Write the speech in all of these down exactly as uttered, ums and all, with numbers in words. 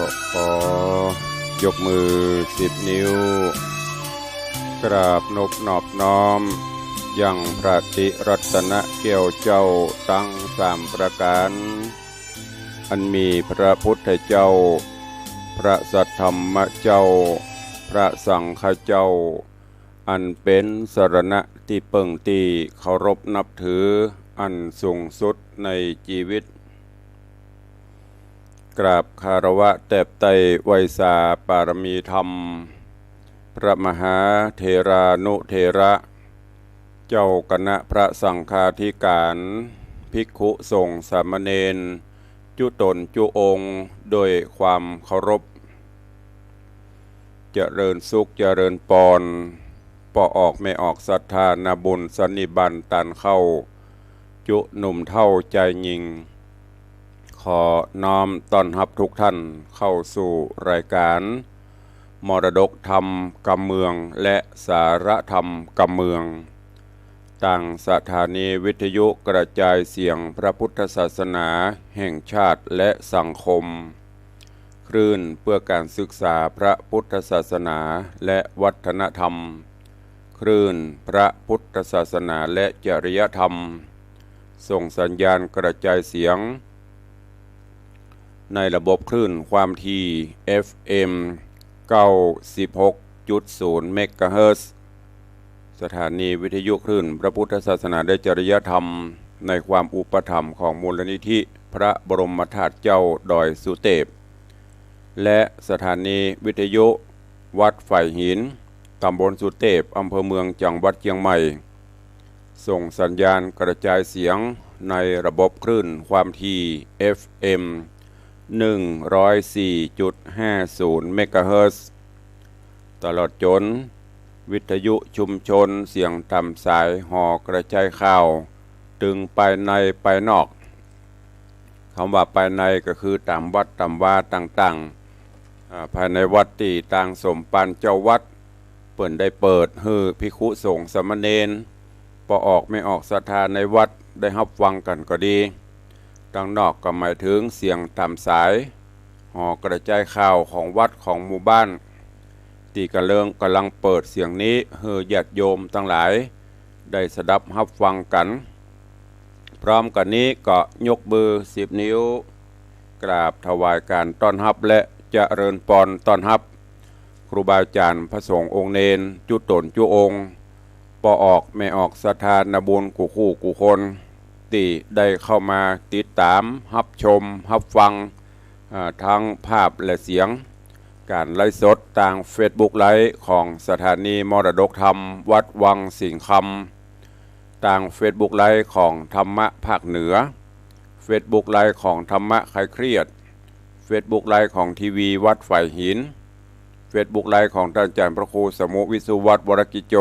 ็ขอยกมือสิบนิ้ว กราบนบนอบน้อม ยังพระติรัตนะแก้วเจ้าตังสามประก๋าน อันมีพระพุทธเจ้า พระสัทธรรมเจ้า พระสังฆเจ้า อันเป๋นสรณะตี้เปิ้งตี้เคารพนับถืออันสูงสุดในจีวิต กราบคารวะแตบไต้ไหว้สาปารมีธรรม พระมหาเถรานุเถระ เจ้าคณะพระสังฆาธิการ ภิกขุสงฆ์สามเณร จุ๊ต๋นจุ๊องค์ โดยความเคารพ เจริญสุขเจริญปอน ป้อออกแม่ออกศรัทธานาบุญสันนิบาตตานเข้า จุ๊หนุ่มเฒ่าจายญิง ขอน้อมต้อนฮับทุกท่านเข้าสู่รายการ มรดกธรรมกำเมือง และสาระธรรมกำเมือง ตางสถานีวิทยุกระจายเสียงพระพุทธศาสนาแห่งชาติและสังคม คลื่นเพื่อการศึกษาพระพุทธศาสนาและวัฒนธรรม คลื่นพระพุทธศาสนาและจริยธรรม ส่งสัญญาณกระจายเสียง ในระบบคลื่นความถี่ เอฟเอ็ม เก้าสิบหกจุดศูนย์ เมกะเฮิรตซ์ สถานีวิทยุคลื่นพระพุทธศาสนาและจริยธรรม ในความอุปถัมภ์ของมูลนิธิพระบรมธาตุเจ้าดอยสุเตพ และสถานีวิทยุวัดฝายหิน ตำบลสุเตพ อำเภอเมือง จังหวัดเจียงใหม่ ส่งสัญญาณกระจายเสียงในระบบคลื่นความถี่ เอฟเอ็ม หนึ่งร้อยสี่จุดห้าศูนย์ เมกะเฮิรตซ์ ตลอดจ๋นวิทยุชุมชนเสียงต๋ามสายหอกระจายข่าว ตึงภายในภายนอก กำว่าภายในก็คือต๋ามวัดต๋ามวาต่างๆ อ่า ภายในวัดตี้ตางสมภารเจ้าวัด เปิ้นได้เปิดหื้อภิกขุสงฆ์สามเณร ป้อออกแม่ออกศรัทธาในวัดได้ฮับฟังกั๋นก็ดี ตางนอกก็หมายเถิงเสียงต๋ามสายหอกระจายข่าวของวัดของหมู่บ้าน ตี้กำลัง กำลังเปิดเสียงนี้หื้อญาติโยมตังหลายได้สดับฮับฟังกั๋น พร้อมกั๋นนี้ก็ยกมือสิบนิ้ว กราบถวายการต้อนฮับและเจริญปอนต้อนฮับ ครูบาอาจ๋ารย์พระสงฆ์องค์เณร จุ๊ต๋นจุ๊องค์ ป้อออกแม่ออกศรัทธานาบุญกู้คู่กู้คน ตี้ได้เข้ามาติดต๋ามฮับชมฮับฟัง อ่า ทั้งภาพและเสียง การไลฟ์สดตางเฟซบุ๊กไลฟ์ของสถานีมรดกธรรมวัดวังสิงห์คำ ตางเฟซบุ๊กไลฟ์ของธรรมะภาคเหนือ เฟซบุ๊กไลฟ์ของธรรมะคลายเครียด เฟซบุ๊กไลฟ์ของทีวีวัดฝายหิน เฟซบุ๊กไลฟ์ของต้านอาจ๋ารย์พระครูสมุห์ วิศวัตร วรกิจโจ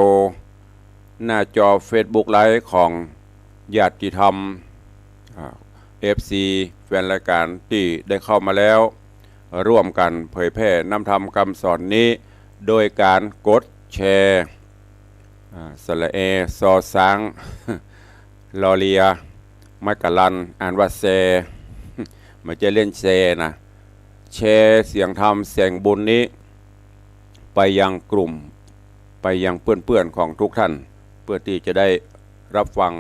หน้าจอเฟซบุ๊กไลฟ์ของญาติธรรม อ่า เอฟซี แฟนรายการตี้ได้เข้ามาแล้ว ร่วมกั๋นเผยแผ่นำธรรมกำสอนนี้ โดยการกดแชร์ อ่า สระแอ ซอซ้าง ลอเรือ ไม้กะลัน อ่านว่าแชร์ บ่ใจ้เล่นแชร์นะ แชร์เสียงธรรมแสงบุญนี้ ไปยังกลุ่ม ไปยังเปื้อนๆ ของทุกท่าน เพื่อตี้จะได้ฮับฟัง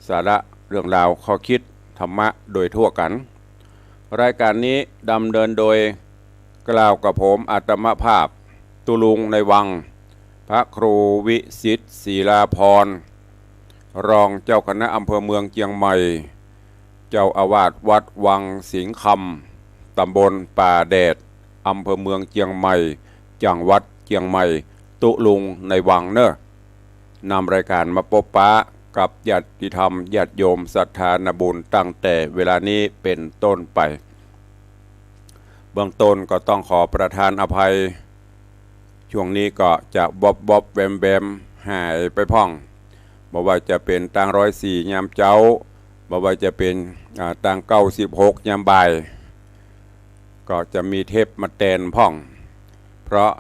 สาระเรื่องราวข้อคิดธรรมะโดยทั่วกั๋น รายการนี้ดำเนินโดย กล่าวกับผมอาตมาภาพ ตุ๊ลุงในวัง พระครูวิสิทธิ์ ศิลาภรณ์ รองเจ้าคณะอำเภอเมืองเจียงใหม่ เจ้าอาวาสวัดวังสิงห์คำ ตำบลป่าแดด อำเภอเมืองเจียงใหม่ จังหวัดเจียงใหม่ ตุ๊ลุงในวังเน่อ นำรายก๋านมาปบปะกับญาติธรรมญาติโยมศรัทธานาบุญตั้งแต่เวลานี้เป๋นต้นไป เบื้องต้นก็ต้องขอประทานอภัย ช่วงนี้ก็จะวอบๆ แวมๆ หายไปพ่อง บ่ว่าจะเป๋นตางร้อยสี่ยามเจ๊า บ่ว่าจะเป๋น อ่า ตางเก้าสิบหกยามบ่าย ก็จะมีเทปมาแตนพ่อง เพราะ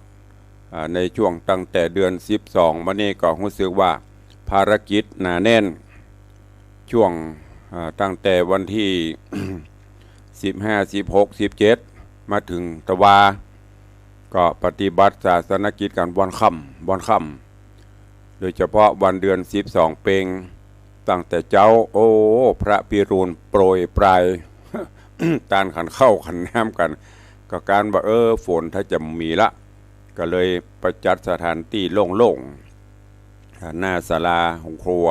อ่า ในช่วงตั้งแต่เดือนสิบสองมานี่ก็ฮู้สึกว่าภารกิจหนาแน่น ช่วง อ่า ตั้งแต่วันตี้ สิบห้า สิบหก สิบเจ็ด มาเถิงตะวา ก็ปฏิบัติศาสนกิจกั๋นวันค่ำ วันค่ำ โดยเฉพาะวันเดือนสิบสองเปง ตั้งแต่เจ๊า โอ้ พระพิรุณโปรยปราย ตานขันข้าวขันน้ำกั๋น ก็กานว่า เออ ฝนถ้าจะมีละ ก็เลยไปจัดสถานตี้โล่งๆ อ่า หน้าศาลาโฮงครัว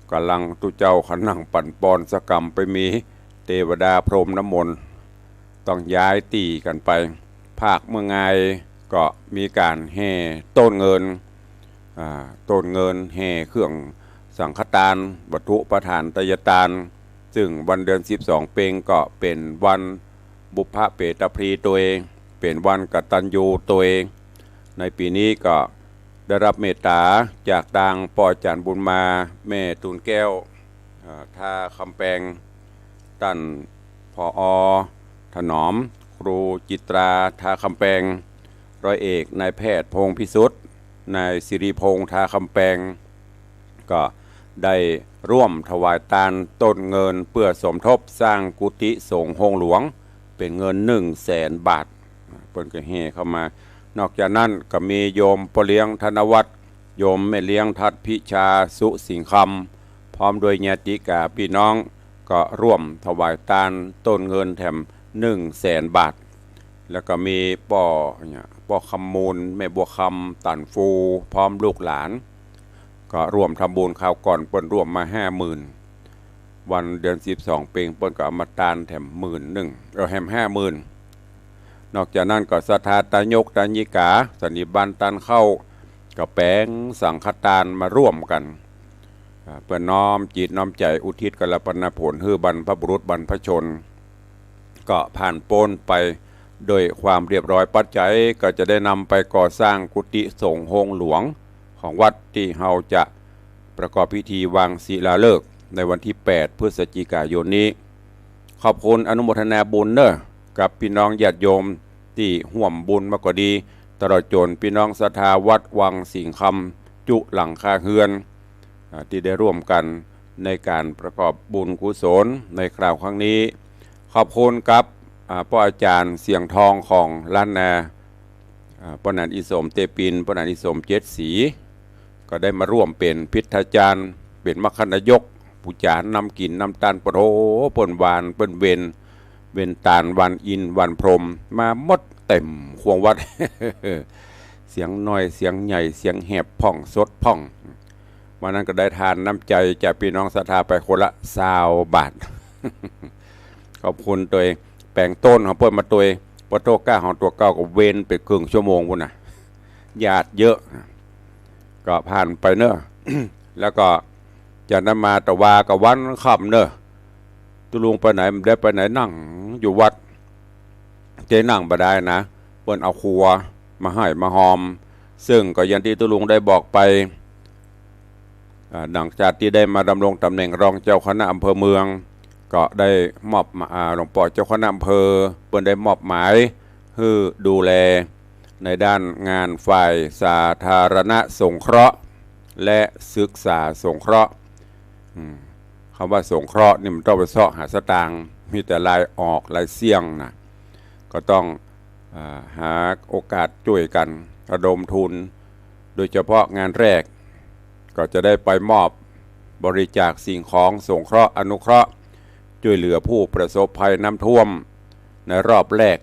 ก่ำลังตุ๊เจ้าเขานั่งปั่นปอนสักกำ ไปมีเตวดาพรมน้ำมนต์ ต้องย้ายตี้กั๋นไป ภาคเมื่องายก็มีก๋านแห่ต้นเงิน อ่า ต้นเงิน แห่เครื่องสังฆทาน วัตถุปาฐานไตยทาน ซึ่งวันเดือนสิบสองเปงก็เป๋นวันบุพเพเปตพลีตวย เป๋นวันกตัญญูตวย ในปี๋นี้ก็ได้รับเมตต๋าจากตางป้ออาจ๋ารย์บุญมา แม่ตูนแก้ว อ่า ท่าคำแปง ต้าน ผอ. ถนอม ครูจิตรา ท่าคำแปง ร้อยเอกนายแพทย์พงษ์พิสุทธิ์ นายสิริพงษ์ ท่าคำแปง ก็ได้ร่วมถวายตานต้นเงินเพื่อสมทบสร้างกุฏิสงฆ์โฮงหลวง เป๋นเงินหนึ่งแสนบาท เปิ้นก็แห่เข้ามา นอกจากนั้นก็มีโยมป้อเลี้ยงธนวัฒน์ โยมแม่เลี้ยงทัดพิชา สุสิงห์คำ พร้อมด้วยญาติกาพี่น้อง ก็ร่วมถวายตานต้นเงินแถมหนึ่งแสนบาท แล้วก็มีป้อ เนี่ย ป้อคำมูล แม่บัวคำ ตันฟู พร้อมลูกหลาน ก็ร่วมทำบุญ คราวก่อนเปิ้นร่วมมาห้าหมื่น วันเดือนสิบสองเปงเปิ้นก็เอามาตานแถมหมื่นหนึ่ง เออ แถมห้าหมื่น นอกจากนั้นก็ศรัทธาตายกตายิกา สันนิบาตตานเข้า ก็แป๋งสังฆทานมาร่วมกั๋น อ่า เปื้อน้อมจิตน้อมใจ๋อุทิศกัลปนาผลหื้อบรรพบุรุษบรรพชน ก็ผ่านป๊นไปโดยความเรียบร้อย ปัจจัยก็จะได้นำไปก่อสร้างกุฏิสงฆ์โฮงหลวงของวัดตี้เฮาจะประกอบพิธีวางศิลาฤกษ์ในวันตี้แปดพฤศจิกายนนี้ ขอบคุณอนุโมทนาบุญเน่อ กับพี่น้องญาติโยมตี้ฮ่วมบุญมาก็ดี ตลอดจ๋นพี่น้องศรัทธาวัดวังสิงห์คำจุหลังคาเฮือน อ่า ตี้ได้ร่วมกั๋นในก๋านประกอบบุญกุศลในคราวครั้งนี้ ขอบคุณกับ อ่า ป้ออาจ๋ารย์เสียงทองของล้านนา อ่า ป้อหนานอิสมเตปิน ป้อหนานอิสมเจ็ดสี ก็ได้มาร่วมเป๋นพิธาจ๋ารย์ เป๋นมัคคนายก ผู้จ๋ารย์นำกิ๋นนำตาน ปะโถ เปิ้นหวาน เปิ้นเวน เวนตาน หวานอินทร์ หวานพรหม มาหมดเต็มควงวัด เสียงน้อย เสียงใหญ่ เสียงแหบพ่อง สดพ่อง วันนั้นก็ได้ทานน้ำใจ๋จากพี่น้องศรัทธาไปคนละซาวบาท ขอบคุณตวย แป๋งต้นของเปิ้นมาตวย ปะโถ ก้าของตั๋วเก่าก็เวนไปเกิ่งชั่วโมงปู๊นน่ะ ญาติเยอะ ก็ผ่านไปเน่อ แล้วก็จากนั้นมาตะวาก็วันค่ำเน่อ ตุ๊ลุงไปไหน บ่ได้ไปไหน นั่งอยู่วัด เจ๊นั่งบ่ได้นะ เปิ้นเอาครัวมาให้มาฮอม ซึ่งก็อย่างตี้ตุ๊ลุงได้บอกไป อ่า หลังจากตี้ได้มาดำรงต๋ำแหน่งรองเจ้าคณะอำเภอเมือง ก็ได้มอบมา อ่า หลวงป้อเจ้าคณะอำเภอ เปิ้นได้มอบหมายหื้อดูแลในด้านงานฝ่ายสาธารณสงเคราะห์ และศึกษาสงเคราะห์ อืม กำว่าสงเคราะห์นี่มันต้องไปเซาะหาสตางค์ มีแต่รายออกรายเสี้ยงนะ ก็ต้อง อ่า หาโอกาสจ้วยกั๋น ระดมทุน โดยเฉพาะงานแรก ก็จะได้ไปมอบบริจาคสิ่งของสงเคราะห์อนุเคราะห์ จ้วยเหลือผู้ประสบภัยน้ำท่วม ในรอบแรก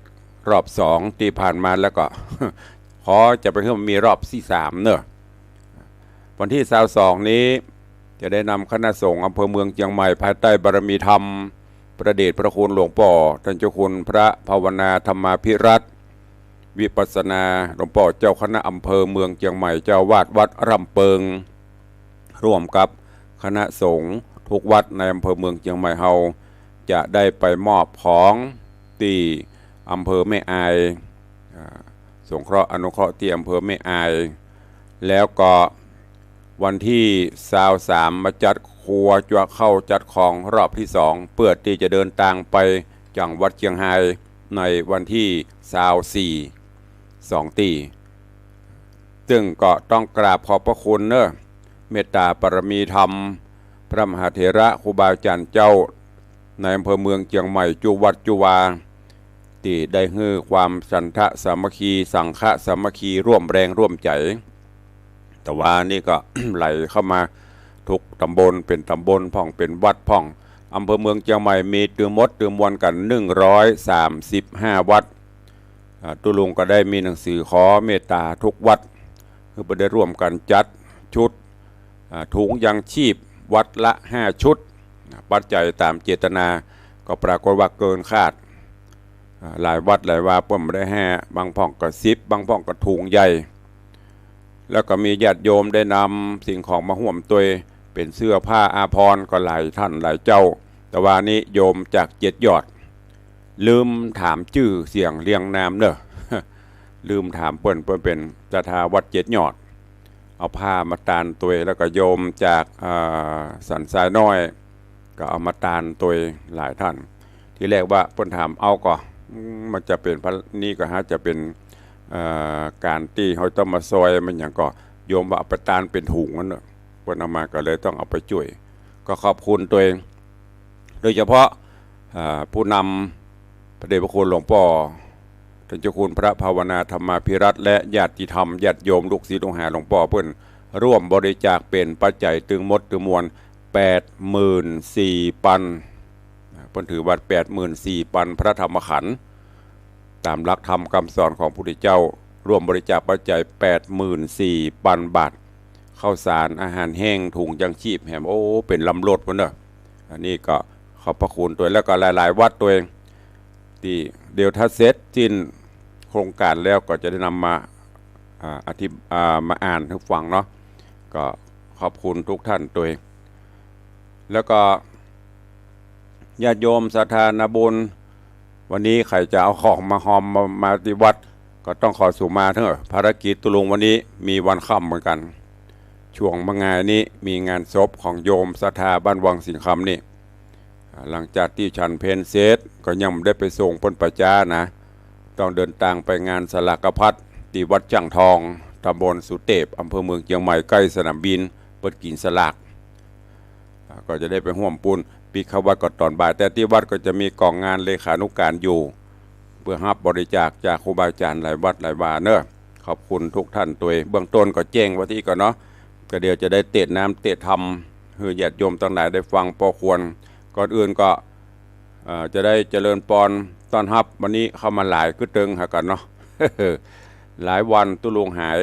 รอบสองตี้ผ่านมา แล้วก็ ขอจะไปหื้อมันมีรอบตี้สามเน่อ วันตี้ซาวสองนี้ จะได้นำคณะสงฆ์อำเภอเมืองเจียงใหม่ ภายใต้บารมีธรรม พระเดชพระคุณหลวงป้อ ต้านเจ้าคุณพระภาวนาธรรมาภิรัตน์ วิปัสสนา หลวงป้อเจ้าคณะอำเภอเมืองเจียงใหม่ เจ้าอาวาสวัดร่ำเปิง ร่วมกับคณะสงฆ์ทุกวัดในอำเภอเมืองเจียงใหม่เฮา จะได้ไปมอบของตี้อำเภอแม่อาย อ่า สงเคราะห์อนุเคราะห์ตี้อำเภอแม่อาย แล้วก็วันตี้ซาวสามมาจัดครัวจั๊วข้าวจัดของรอบตี้สอง เปื้อตี้จะเดินตางไปจังหวัดเจียงฮายในวันตี้ซาวสี่ สองตี้ ซึ่งก็ต้องกราบขอบพระคุณเนอะ เมตตาปารมีธรรม พระมหาเถระครูบาอาจารย์เจ้า ในอำเภอเมืองเจียงใหม่จุวัดจุวา ตี้ได้หื้อความฉันทะสามัคคี สังฆะสามัคคี ร่วมแรงร่วมใจ๋ แต่ว่านี่ก็ ไหลเข้ามาทุกต๋ำบล เป๋นต๋ำบลพ่อง เป๋นวัดพ่อง อำเภอเมืองเจียงใหม่มีตึงหมดตึงมวลกั๋น หนึ่งร้อยสามสิบห้าวัด อ่า ตุ๊ลุงก็ได้มีหนังสือขอเมตตาทุกวัด คือเปิ้นได้ร่วมกั๋นจัดชุด อ่า ถุงยังชีพวัดละห้าชุด อ่า ปัจจัยต๋ามเจตนา ก็ปรากฏว่าเกินคาด อ่า หลายวัดหลายวาเปิ้นบ่ได้ห้า บางพ่องก็สิบ บางพ่องก็ถุงใหญ่ แล้วก็มีญาติโยมได้นำสิ่งของมาฮ่วมตวย เป๋นเสื้อผ้าอาภรณ์ก็หลายท่านหลายเจ้า แต่ว่านี้โยมจากเจ็ดยอด ลืมถามจื้อเสียงเรียงนามเนอะ ลืมถามเปิ้น เปิ้นเป๋นศรัทธาวัดเจ็ดยอด เอาผ้ามาตานตวย แล้วก็โยมจาก อ่า สันทรายน้อย ก็เอามาตานตวยหลายท่าน ทีแรกว่าเปิ้นถามเอาก่อ อืม มันจะเป๋นพระ นี่ก็หาจะเป๋น เอ่อ ก๋านตี้เฮาต้องมาซอยมันหยังก่อ โยมว่าเอาไปตานเป๋นถุงนั้นเนอะ เปิ้นเอามาก็เลยต้องเอาไปจ้วย ก็ขอบคุณตวย โดยเฉพาะ อ่า ผู้นำพระเดชพระคุณหลวงป้อ ท่านเจ้าคุณพระภาวนาธรรมาภิรัตน์ และญาติธรรมญาติโยมลูกศิษย์ลูกหาหลวงป้อเปิ้น ร่วมบริจาคเป๋นปัจจัยตึงหมดตึงมวล แปดหมื่นสี่ปัน เปิ้นถือว่า แปดหมื่นสี่ปันพระธรรมขันธ์ ต๋ามหลักธรรมกำสอนของพระพุทธเจ้า ร่วมบริจาคปัจจัย แปดหมื่นสี่ปันบาท ข้าวสารอาหารแห้ง ถุงยังชีพแหม โอ้ เป๋นลำรถพุ้นเนอะ อันนี้ก็ขอบพระคุณตวย แล้วก็หลายๆ วัดตวย ตี้เดี๋ยวถ้าเสร็จสิ้นโครงก๋านแล้วก็จะได้นำมา อ่า อธิ- อ่า มาอ่านหื้อฟังเนาะ ก็ขอบคุณทุกท่านตวย แล้วก็ญาติโยมศรัทธานาบุญ วันนี้ใผจะเอาของมาฮอมมา มาตี้วัด ก็ต้องขอสุมาเถอะ ภารกิจตุ๊ลุงวันนี้มีวันค่ำเหมือนกั๋น ช่วงบ่ายนี้มีงานศพของโยมศรัทธาบ้านวังสิงห์คำนี่ อ่า หลังจากตี้ฉันเพลเสร็จก็ยังบ่ได้ไปส่งเปิ้นป่าจ๊านะ ต้องเดินตางไปงานสลากพัดตี้วัดจ้างทอง ต๋ำบลสุเตพ อำเภอเมืองเจียงใหม่ ใก้สนามบิน เปิ้นกิ๋นสลาก อ่า ก็จะได้ไปฮ่วมปุ้น ปิดเข้าวัดก็ต๋อนบ่าย แต่ตี้วัดก็จะมีก๋องงานเลขานุก๋านอยู่ เปื้อฮับบริจาคจากครูบาอาจ๋ารย์หลายวัดหลายวาเนอะ ขอบคุณทุกท่านตวย เบื้องต้นก็แจ้งไว้ตี้ก่อนเนาะ ก็เดี๋ยวจะได้เตะน้ำเตะธรรม หื้อญาติโยมตังหลายได้ฟังปอควร ก่อนอื่นก็ เอ่อ จะได้เจริญปอนต้อนฮับ วันนี้เข้ามาหลายกึ๊ดตึงหากั๋นเนาะ หลายวันตุ๊ลุงหาย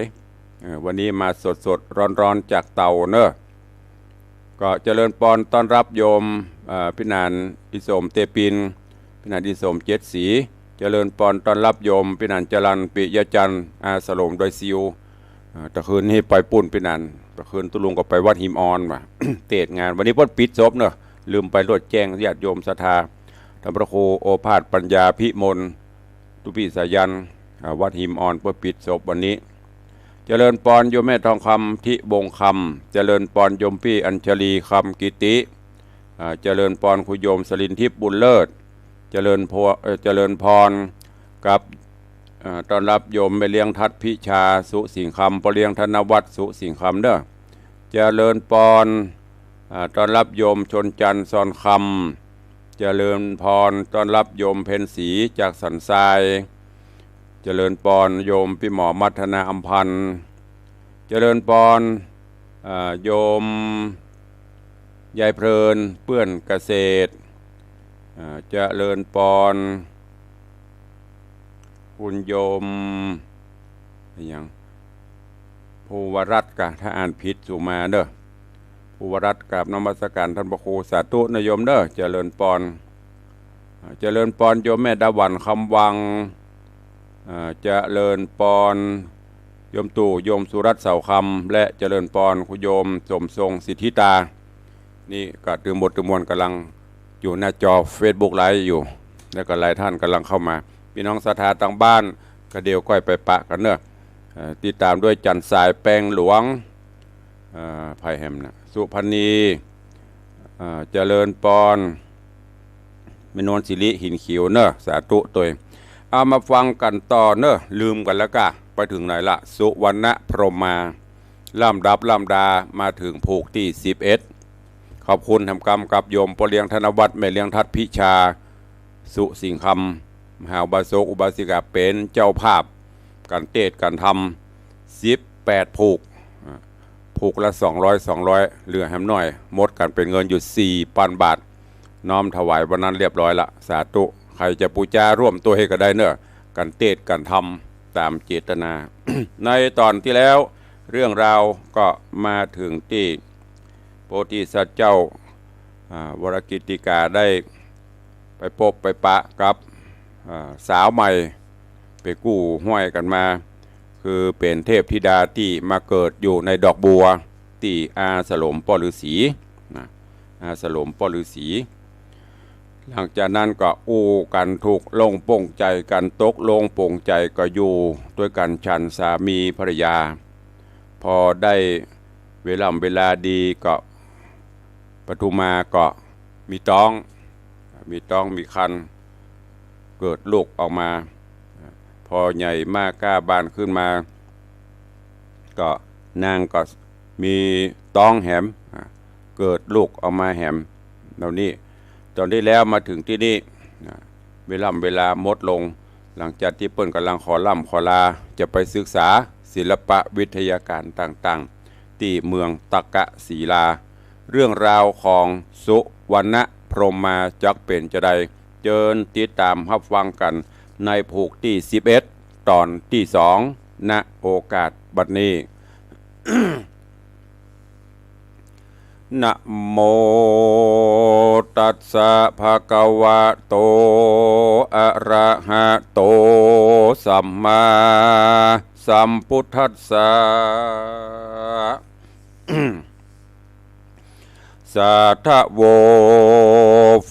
เอ่อ วันนี้มาสดๆ ร้อนๆ จากเตาเนอะ ก็เจริญปอนต้อนฮับโยม เอ่อ พินานอิสมเตปิน พินานอิสมเจ็ดสี เจริญปอนต้อนฮับโยมพินานจรัญ ปิยะจันทร์ อาสโลมดอยซิว อ่า ตะคืนนี้ไปปุ้นพินาน ตะคืนตุ๊ลุงก็ไปวัดหิมอ่อนว่ะ เตะงาน วันนี้เปิ้นปิดศพเนอะ ลืมไปโลด แจ้งญาติโยมศรัทธา ท่านพระครูโอภาสปัญญาภิมล ตุปิสายัน อ่า วัดหิมอ่อนเปิ้นปิดศพวันนี้ เจริญปอนโยมแม่ทองคำ ทิวงศ์คำ เจริญปอนโยมปี้อัญชลี คำกิติ อ่า เจริญปอนครูโยมสลินทิพย์บุญเลิศ เจริญพอ- เอ่อ เจริญปอนกับ เอ่อ ต้อนฮับโยมแม่เลี้ยงทัดพิชา สุสิงห์คำ ป้อเลี้ยงธนวัฒน์ สุสิงห์คำเนอะ เจริญปอน อ่า ต้อนฮับโยมชนจันทร์ ซอนคำ เจริญปอนต้อนฮับโยมเพ็ญศรีจากสันทราย เจริญปอนโยมปี้หมอมัทนาอำพันธ์ เจริญปอน อ่า โยมยายเพลิน เปื้อนเกษตร อ่า เจริญปอน คุณโยม อะหยัง ภูวรัตน์กะ ถ้าอ่านผิดสุมาเนอะ ภูวรัตน์ กราบนมัสการท่านพระครู สาธุนะโยมเนอะ เจริญปอน อ่า เจริญปอนโยมแม่ดาหวัน คำวัง อ่า เจริญปอน โยมตู่ โยมสุรัตน์ เสาคำ และเจริญปอน คุณโยมสมทรง สิทธิตา นี่ก็ตึงหมดตึงมวลก๋ำลังอยู่หน้าจอเฟซบุ๊กไลฟ์อยู่ แล้วก็หลายท่านก๋ำลังเข้ามา ปี้น้องศรัทธาตางบ้าน ก็เดี๋ยวก้อยไปปะกั๋นเนาะ เอ่อ ติดต๋ามด้วยจันทร์สาย แปงหลวง เอ่อ ใผแหมนะ สุพรรณี เอ่อ เจริญปอน แม่นวลสิริ หินเขียวเนาะ สาธุตวย เอามาฟังกั๋นต่อเนาะ ลืมกั๋นแล้วก้า ไปเถิงไหนละ สุวรรณพรหมา ลำดับลำดามาเถิงผูกตี้สิบเอ็ด ขอบคุณแหมกำกับโยมป้อเลี้ยงธนวัฒน์ แม่เลี้ยงทัดพิชา สุสิงห์คำ มหาอุบาสกอุบาสิกาเป๋นเจ้าภาพ กั๋นเตสน์กั๋นธรรม สิบแปดผูก อ่า ผูกละสองร้อย สองร้อย เหลือแหมหน้อย หมดกั๋นเป๋นเงินอยู่สี่ปันบาท น้อมถวายวันนั้นเรียบร้อยละ สาธุ ใผจะปู๋จาร่วมตวยก็ได้เนาะ กั๋นเตสน์กั๋นธรรมต๋ามเจตนา ในต๋อนตี้แล้ว เรื่องราวก็มาเถิงตี้ โพธิสัตว์เจ้า อ่า วรกิตติกาได้ไปปบไปปะกับ อ่า สาวใหม่ ไปกู้ห้วยกั๋นมา คือเป๋นเทพธิดาตี้มาเกิดอยู่ในดอกบัว ตี้อาสรมป้อฤๅษี นะ อาสรมป้อฤๅษี หลังจากนั้นก็อู้กั๋นถูกลงปลงใจ๋กั๋น ตกลงปลงใจ๋ก็อยู่ตวยกั๋นฉันสามีภรรยา พอได้เวล่ำเวลาดีก็ ปทุมมาก็มีต๊อง มีต๊องมีครรภ์ เกิดลูกออกมา พอใหญ่มาก้าบานขึ้นมา ก็นางก็มีต๊องแหม อ่า เกิดลูกออกมาแหม เหล่านี้ ต๋อนตี้แล้วมาเถิงตี้นี่ อ่า เวล่ำเวลาหมดลง หลังจากตี้เปิ้นก๋ำลังขอล่ำขอลา จะไปศึกษาศิลปะวิทยาก๋านต่างๆ ตี้เมืองตักกะศิลา เรื่องราวของสุวรรณพรหมาจักเป๋นจาใด เจิญติดต๋ามฮับฟังกั๋นในผูกตี้สิบเอ็ด ต๋อนตี้สอง ณ โอกาสบัดนี้ นะโมตัสสะ ภะคะวะโต อะระหะโต สัมมาสัมพุทธัสสะ สาธะโว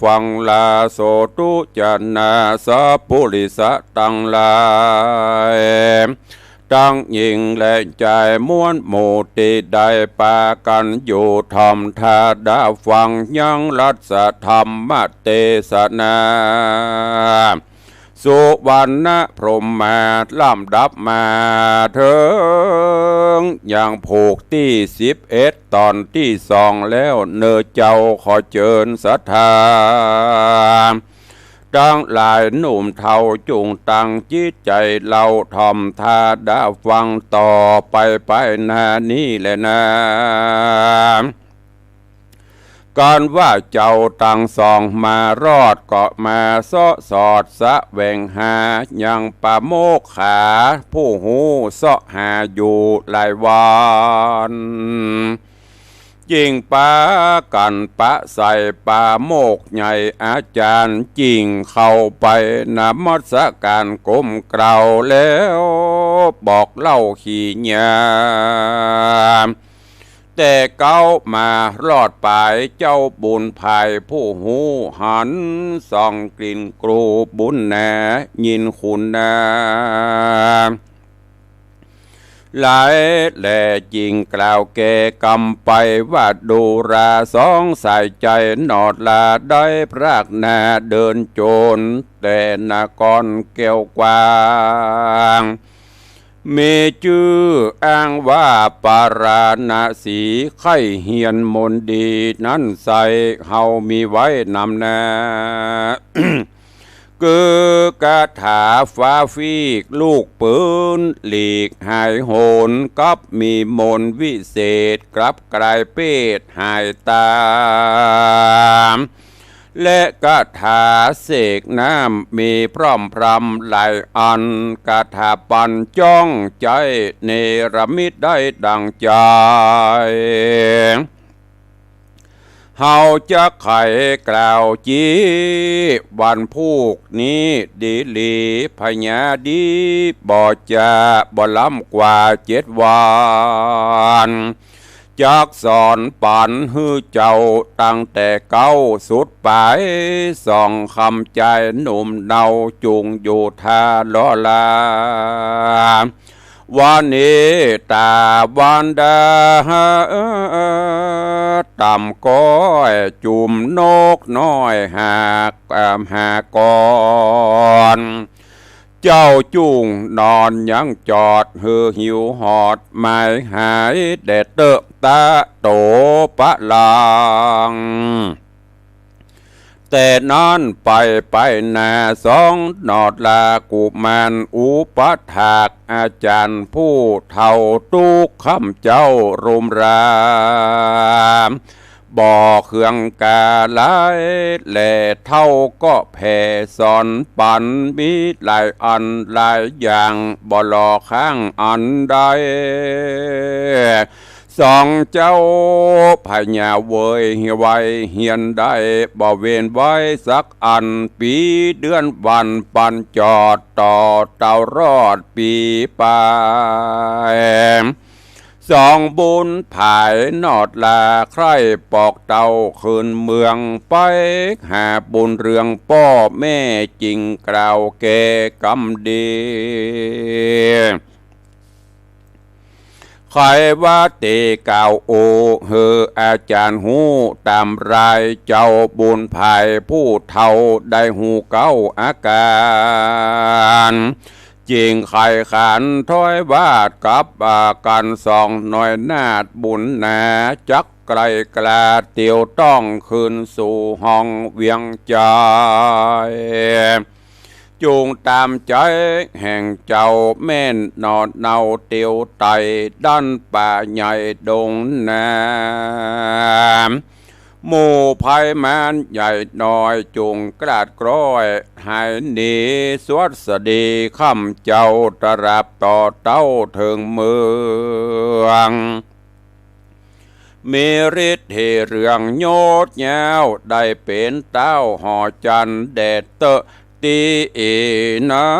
ฟังลาโสตุจนา สัพปุริสะตังหลาย ตังญิงและจาย มวลหมู่ตี้ได้ปากั๋นอยู่ถ่อมท่าดาฟังยังรัตถธรรมเตสนา สุวรรณพรหมาลำดับมาเถิงยังผูกตี้สิบเอ็ด ต๋อนตี้สองแล้วเน่อเจ้า ขอเจิญศรัทธา ตังหลายหนุ่มเฒ่าจุ่งตั้งจิตใจ๋เล่าถ่อมท่าดาฟังต่อไปไปหน้านี้แลนา กั๋นว่าเจ้าตังสองมารอดก็มาเซาะสอดแสวงหายังปาโมกขาผู้ฮู้เซาะหาอยู่หลายวัน จึ่งปากั๋นปะใส่ปาโมกข์ใหญ่ อาจ๋ารย์จึ่งเข้าไปนมัสก๋านก้มเกล้าแล้วบอกเล่าขี่ยาม แต่เก๊ามารอดปายเจ้าบุญภายผู้ฮู้หัน ส่องกลิ่นกรูบุญหนายินคุณนา หลายแลจึ่งกล่าวแก่กำไปว่า ดูราสองสายใจ๋ หนอดลาได้พรากหน้าเดินโจร แต่นครแก้วกว้าง มีจื้ออ้างว่าปาราณสี ใค่เฮียนมนต์ดีนั้นไส้ เฮามีไว้นำหน้า คือคาถาฟ้าฟีกลูกปืน หลีกหายโหน กับมีมนต์วิเศษ กลับกลายเปรตหายตา และคาถาเสกน้ำมีพร่ำพรำหลายอัน คาถาปัญจ้องใจ๊ เนรมิตได้ดั่งใจ๋ เ เฮาจักใค่กล่าวจี้ วันพูกนี้ดีหลี พญาดีบ่จ๋า บ่ล้ำกว่าเจ็ดวัน จักสอนปั๋นหื้อเจ้าตั้งแต่เก๊าสุดป๋าย สองคำจายหนุ่มเนาจุ่งอยู่ท่าล้อลา วันนี้ต๋าวันดา ต่ำก้อยจุ่มนกน้อยหาก อ่า หากก่อน เจ้าจุ่งนอนยังจอด หื้อหิวหอดหมายหาย แด่เต๊อะตะโตปะลัง แต่นั้นไปไปหน้าสองหนอดลากุมาร อุปถากอาจ๋ารย์ผู้เฒ่า ตุ๊กข์ข้ำเจ้ารุมราม บ่เคืองกาหลาย แลเฒ่าก็แผ่สอนปั๋น มีหลายอันหลายอย่าง บ่หล่อค้างอันใด สองเจ้าพญาเวยไวเฮียนได้ บ่เว้นไว้สักอัน ปี๋เดือนวันปันจอด ต่อเต้ารอดปี๋ป๋าย สองบุญผายหนอดลา ใคร่ปอกเต้าคืนเมือง ไปหาบุญเรืองป้อแม่ จึงกล่าวแก่กำดี ใค่ว่าเต๋กล่าวโอ หื้ออาจ๋ารย์ฮู้ต๋ามราย เจ้าบุญผายผู้เฒ่า ได้ฮู้เก๊าอากาศ จึงใค่ขานถ้อยวาดกับ อ่า กั๋นสองน้อยนาฏบุญหนา จักไกลกล้าเตียวต้องคืนสู่ห้องเวียงใจ๋ จุ่งต๋ามใจ๋แห่งเจ้าแม่นหนอเนา เตียวไต่ดั้นป่าใหญ่ดงหนาม หมู่ไพร่มารใหญ่น้อย จุ่งกลาดกล้อยหายหนี สวัสดีข้ำเจ้า ตราบต่อเต้าเถิงเมือง มีฤทธิ์เหเรืองโยดยาว ได้เป๋นเต้าหอจันทร์แด่เต๊อะ ตี้อี้นั้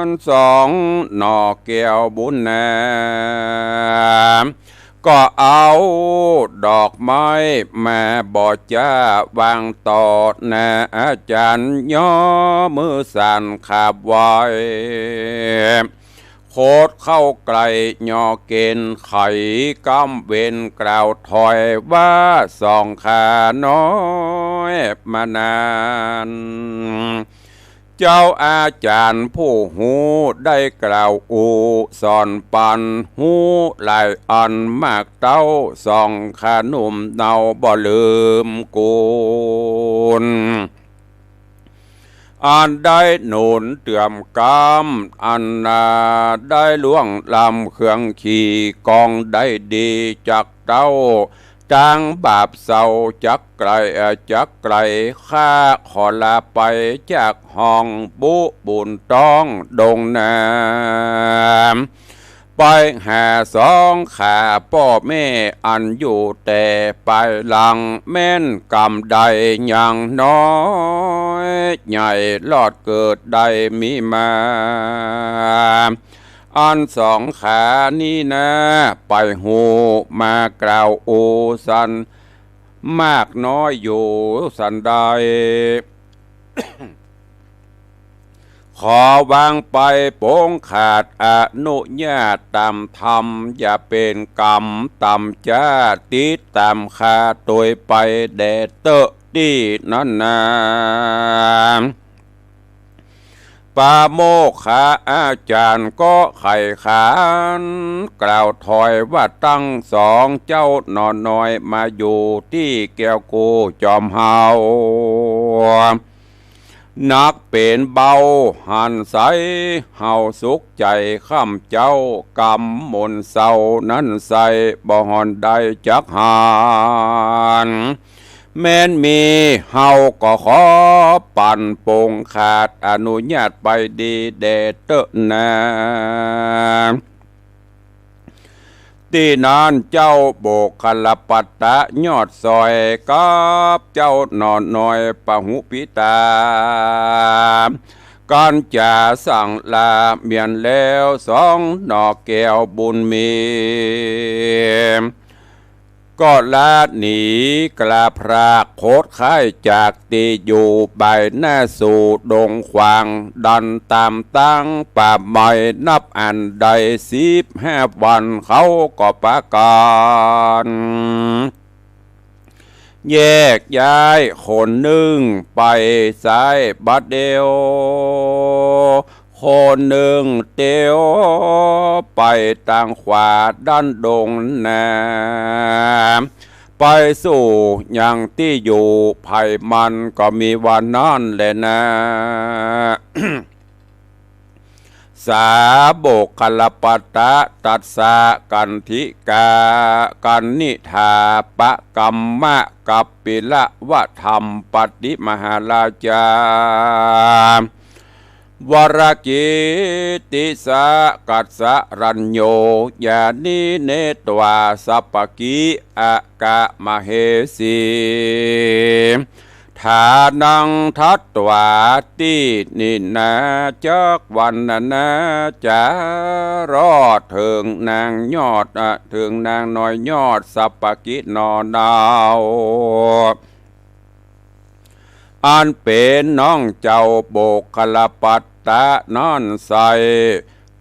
นสองหน่อแก้วบุญนา ก็เอาดอกไม้มาบ่จ้าวางต่อหน้าอาจ๋ารย์ ย่อมือสานขาบไหว้ โคตรเข้าใกล้ย่อเก๋ณฑ์ไข กำเว้นกล่าวถ้อยว่า สองข้าน้อยมานาน เจ้าอาจ๋ารย์ผู้ฮู้ได้กล่าวอู้สอนปั๋น ฮู้หลายอันมากเต้า สองข้าหนุ่มเนาบ่ลืมกุณ อันได้หนุนเตื้อมกำ อันนาได้ล่วงล้ำเครื่องขี่กองได้ดีจักเต้า ตางบาปเศร้าจักไกล เอ่อ จักไกล ข้าขอลาไปจากห้องบุบุญต้องดงหนาม ไปหาสองข้าป้อแม่อันอยู่แต่ปายหลัง แม่นกำใดยังน้อยใหญ่ รอดเกิดได้มีมา อันสองข้านี้นา ไปฮู้มากล่าวอู้สัน มากน้อยอยู่สันใด ขอวางไปปงขาดอนุญาตต๋ามธรรม อย่าเป๋นกรรมต๋ามจ้า ติดต๋ามข้าตวยไปแด่เต๊อะตี้นั้นนา ปาโมกขาอาจ๋ารย์ก็ใค่ขานกล่าวถ้อยว่า ตั้งสองเจ้าหน่อน้อยมาอยู่ตี้แก้วกู้จอมเฮา นักเป๋นเบาหันใส เฮาสุขใจ๋ข้ำเจ้ากำมนต์เศร้านั้นใส บ่ห่อนได้จักหัน แม้นมีเฮาก็ขอปั๋นปงขาดอนุญาตไปดีแด่เต๊อะนา ตี้นั้นเจ้าโบกคลปัตตะยอดสอยกับเจ้าหน่อน้อยปหุปิตา กั๋นจ๋าสั่งลาเมียนแล้วสองหน่อแก้วบุญมี ก็ละหนีกลาพรากโขดข้ายจากตี้อยู่บ่ายหน้าสู่ดงขวาง ดันต๋ามตางป่าไม้นับอันได้สิบห้าวัน เขาก็ปากั๋นแยกย้าย คนนึ่งไปซ้ายบัดเดียว คนนึ่งเตียวไปตางขวาดั้นดงนา ไปสู่ยังตี้อยู่ใผมันก็มีว่านั้นแหละนา สาโบกคลปัตตะตัสสะกัณฑิกา กัณฑิฏฐาปะกัมมะ กัปปิลวะธัมปติมหาราชา วรกิตติสะกัสสะรัญโญ ญาณิเน ตวาสัปปะกิ อะกะมะเหสี ฐานังทัตวา ตี้นี่นาจักวันนานาจ๋ารอดเถิงนางยอด เถิงนางน้อยยอดสัปปะกิหน่อเนา อันเป๋นน้องเจ้าโบกคลปัตตะนั้นใส่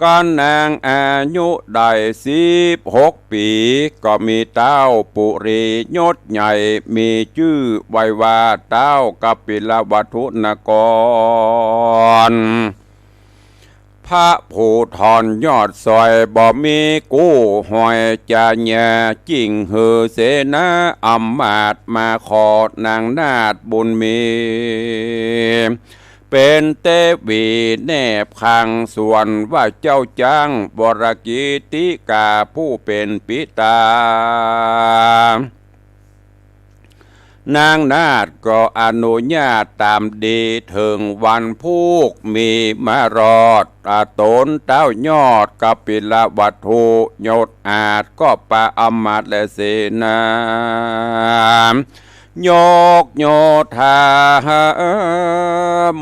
กั๋นนางอายุได้สิบหกปี๋ ก็มีเต้าปุรียศใหญ่ มีจื้อไว้ว่าเต้ากัปปิลวัตถุนกร พระผู้ถอนยอดสอยบ่มีกู้หอยจาญา จิ่งหื้อเสนาอำมาตย์มาขอนางนาฏบุญมี เป๋นเตวีแนบข้าง ส่วนว่าเจ้าจ๊างวรกิตติกาผู้เป๋นปิตา นางนาฏก็อนุญาตต๋ามดี เถิงวันพูกมีมารอด อาต๋นเต้ายอดกัปปิลวัตถุยศอาจก็ปาอำมาตย์และเสนา ยกโยธา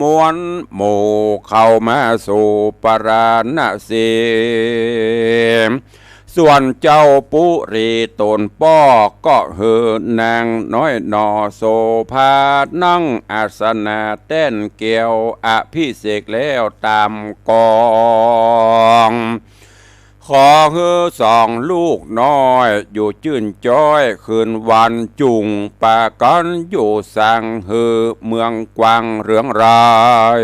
มวลหมู่เข้ามาสู่ปาราณสี ส่วนเจ้าปุรีต๋นป้อก็หื้อนางน้อยหน่อโสภานั่งอาสนะแต้นแก้วอภิเษกแล้วต๋ามกอง ขอหื้อสองลูกน้อยอยู่จื้นจ๊อย คืนวันจุ่งปากั๋นอยู่สัง หื้อเมืองกว้างเรืองราย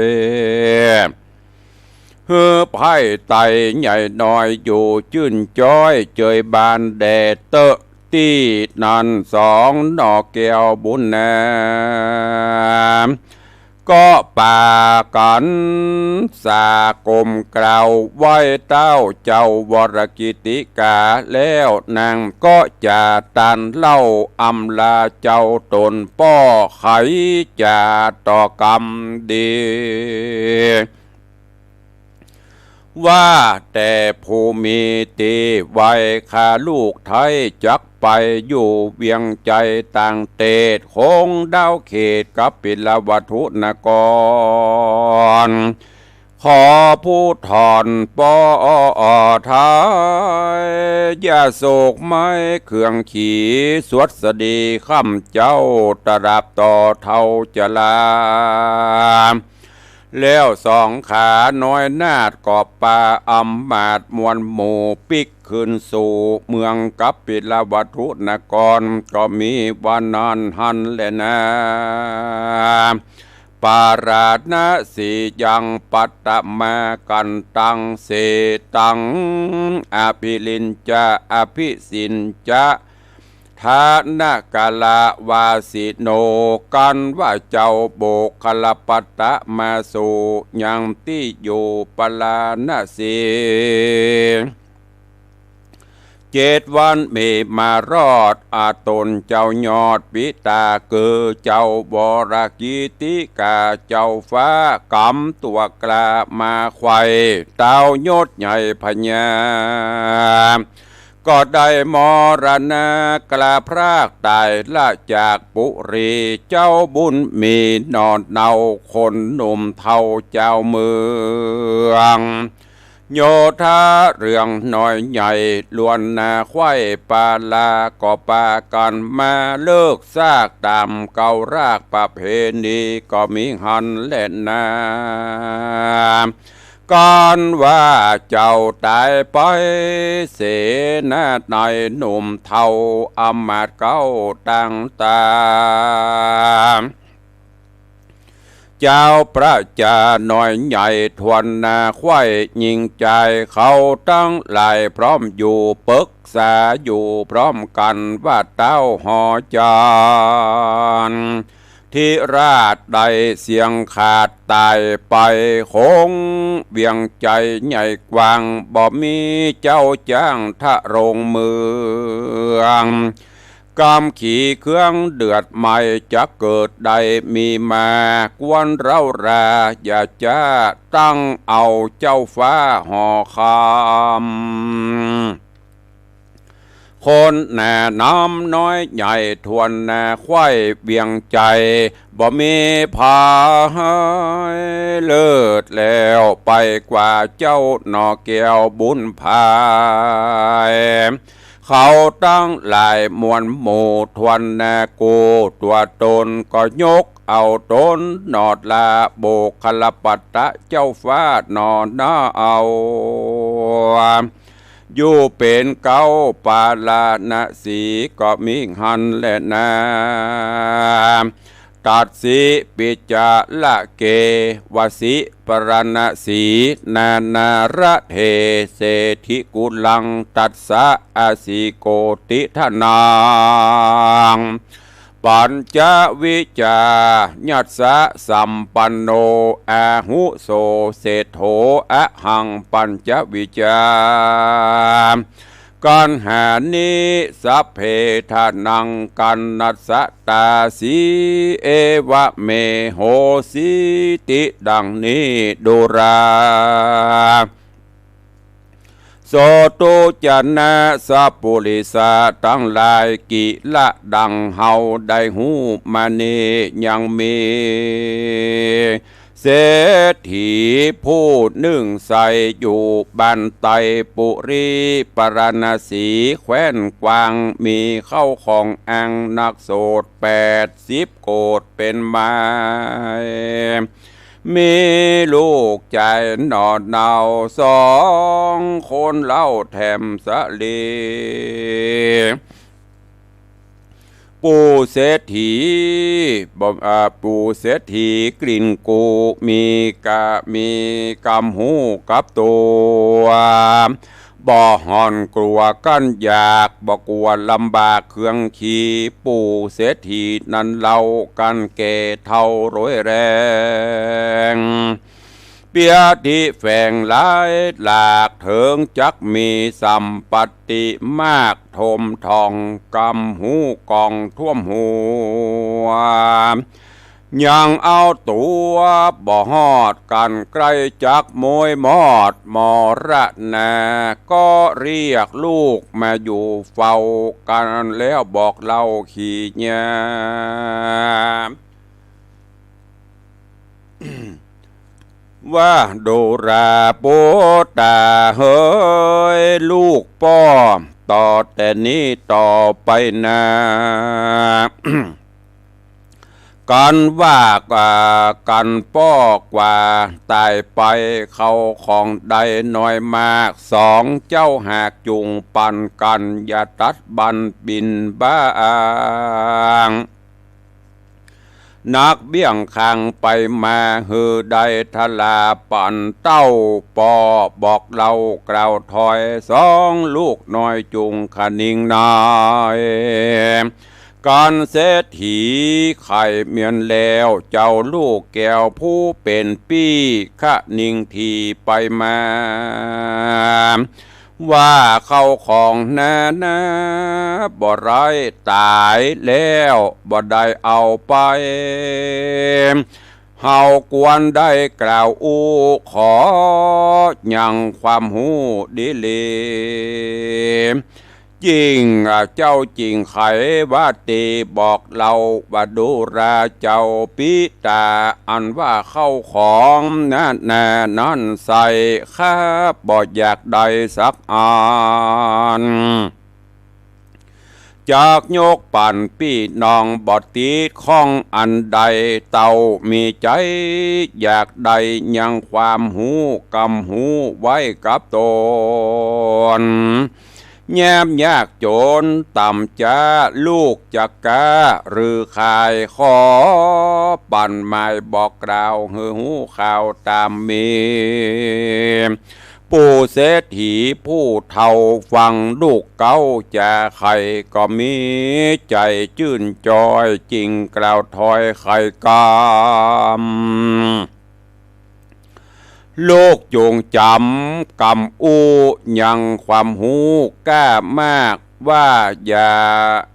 หื้อไพร่ไตใหญ่น้อยอยู่จื้นจ๊อย เจยบานแด่เต๊อะ ตี้นั้นสองหน่อแก้วบุญนา ก็ปากั๋นสากลมกล่าวไหว้เต้าเจ้าวรกิตติกาแล้ว นางก็จะตันเล่าอำลาเจ้าต๋นป้อ ใค่จะต่อกำดี ว่าแต่ผู้มีตี้ไว้ ข้าลูกไท้จักไปอยู่เวียงใจ๋ต่างเตศ คงดาวเขตกัปปิลวัตถุนกร ขอผู้ถอนป้อไท้ อย่าโศกไม้เครื่องขี่ สวัสดีค่ำเจ๊า ตราบต่อเฒ่าจรา แล้วสองขาน้อยนาฏก็ปาอำมาตย์มวลหมู่ปิ๊กคืนสู่เมืองกัปปิลวัตถุนกร ก็มีว่านั้นหั้นแลนา ปาราณสียังปัตตมากันตัง เสตัง อภิริญจะ อภิสิญจะ ฐานกาลวาสิโน กันว่าเจ้าโบกคลปัตตะมาสู่ยังตี้อยู่ปาราณสี เจ็ดวันมีมารอด อาต๋นเจ้ายอดปิตา คือเจ้าวรกิตติกา เจ้าฟ้ากำตั๋วกล้ามาไขว่ เต้ายศใหญ่พญา ก็ได้มรณะกลาพรากต๋ายละจากปุรี เจ้าบุญมีหน่อเนาคนหนุ่มเฒ่าจาวเมือง โยธาเรืองน้อยใหญ่ล้วนนาไขว้ปาลา ก็ปากั๋นมาเลิกซากต๋ามเก่ารากประเพณีก็มีหั้นแลนา กั๋นว่าเจ้าต๋ายไปเสนา นายหนุ่มเฒ่าอำมาตย์เก๊าตังต๋า เจ้าประจาน้อยใหญ่ทวนนาไขว้ ญิงจายเขาตังหลายพร้อมอยู่ ปึกษาอยู่พร้อมกั๋นว่า เต้าหอจันทร์ ธิราชได้เสี้ยงขาดต๋ายไป คงเวียงไชยใหญ่กว้าง บ่มีเจ้าจ้างทะรงเมือง กำขีเครื่องเดือดไหม้จักเกิดได้มีมา กวนเร้าราอย่าจ๊า ตั้งเอาเจ้าฟ้าหอคำ คนหนาน้ำน้อยใหญ่ทวนนาไขว้เวียงไชย บ่มีภัยเลิศแล้วไปกว่าเจ้าหน่อแก้วบุญภาย เขาตังหลายมวลหมู่ทวนนากู้ตั๋วต๋น ก็ยกเอาต๋นหนอดละบุคลปัตตะเจ้าฟ้าหน่อนาเอา อยู่เป๋นเก๊าปาราณสีก็มีหั้นแลนา ตัสสิปิจาระเกวสิปาราณสี นานาระเถเสถิกุลัง ตัสสะอสิโกติทานัง ปัญจวิจายัสสะสัมปันโน อาหุโสเศรษโฐ อหังปัญจวิจา กัณหานิ สัพเพทานัง กัณณัสสะตาสี เอวะเม โหสีติ ดังนี้ดูรา โสตุจนะสัปปุริสะตังหลาย กิละดังเฮาได้ฮู้มานี้ ยังมีเศรษฐีผู้นึ่งใสอยู่บ้านไตปุรีปาราณสีแคว้นกวาง มีเข้าของอังนักโสดแปดสิบโกฏเป๋นมาย มีลูกจายหน่อเนาสองคนเล่าแถมสะเล ปู่เศรษฐี บ่ อ่า ปู่เศรษฐีกลิ่นกู มีกะ มีกำฮู้กับตั๋ว บ่ห่อนกลัวกั้นอยาก บ่กลัวลำบากเคืองขี ปู่เศรษฐีนั้นเล่ากั้นแก่เฒ่าโรยแรง เปียทิแฝงหลายหลาก เถิงจักมีสัมปัตติมาก ถมถ่องกำฮู้กองท่วมหัว ยังเอาตั๋วบ่ฮอด กั๋นใก้จักโมยมอดมรณา ก็เรียกลูกมาอยู่เฝ้ากั๋นแล้วบอกเล่าขีญา ว่าดูราปุตตาเหย ลูกป้อ ต่อแต่นี้ต่อไปนา กั๋นว่ากั๋นป้อกว่าต๋ายไป เข้าของได้น้อยมาก สองเจ้าหากจุ่งปันกั๋น อย่าตัดบั้นบิณฑบาต นักเบี้ยงคางไปมา หื้อได้ทราปันเต้าป้อ บอกเล่ากล่าวถอย สองลูกน้อยจุ่งคะนิงนาย กั๋นเศรษฐีใค่เมียนแล้ว เจ้าลูกแก้วผู้เป๋นปี้คะนิงถี่ไปมา ว่าเข้าของนานาบ่ได้ต๋ายแล้ว บ่ได้เอาไป เฮากวนได้กล่าวอู้ ขอยังความฮู้ดีหลี จิ่ง อ่า เจ้าจิ่งไขว่าตี้บอกเล่าว่าดูราเจ้าปิตา อันว่าเข้าของนานานั้นใส่ ข้าบ่อยากได้สักอัน จักยกปันปี้น้องบ่ติดข้องอันใด เต้ามีใจ๋อยากได้ยังความฮู้กำฮู้ไว้กับตน ยามยากจ๋นต่ำจ๊า ลูกจักกล้าหรือขาย ขอปันหมายบอกกล่าวหื้อฮู้ข่าวต๋ามมี ปู่เศรษฐีผู้เฒ่าฟังลูกเก๊าจ๋าไข ก็มีใจ๋จื้นจอย จิ่งกล่าวถอยไขกำ ลูกจุ่งจ๋ำกำอู้ยังความฮู้กล้ามาก ว่าอย่า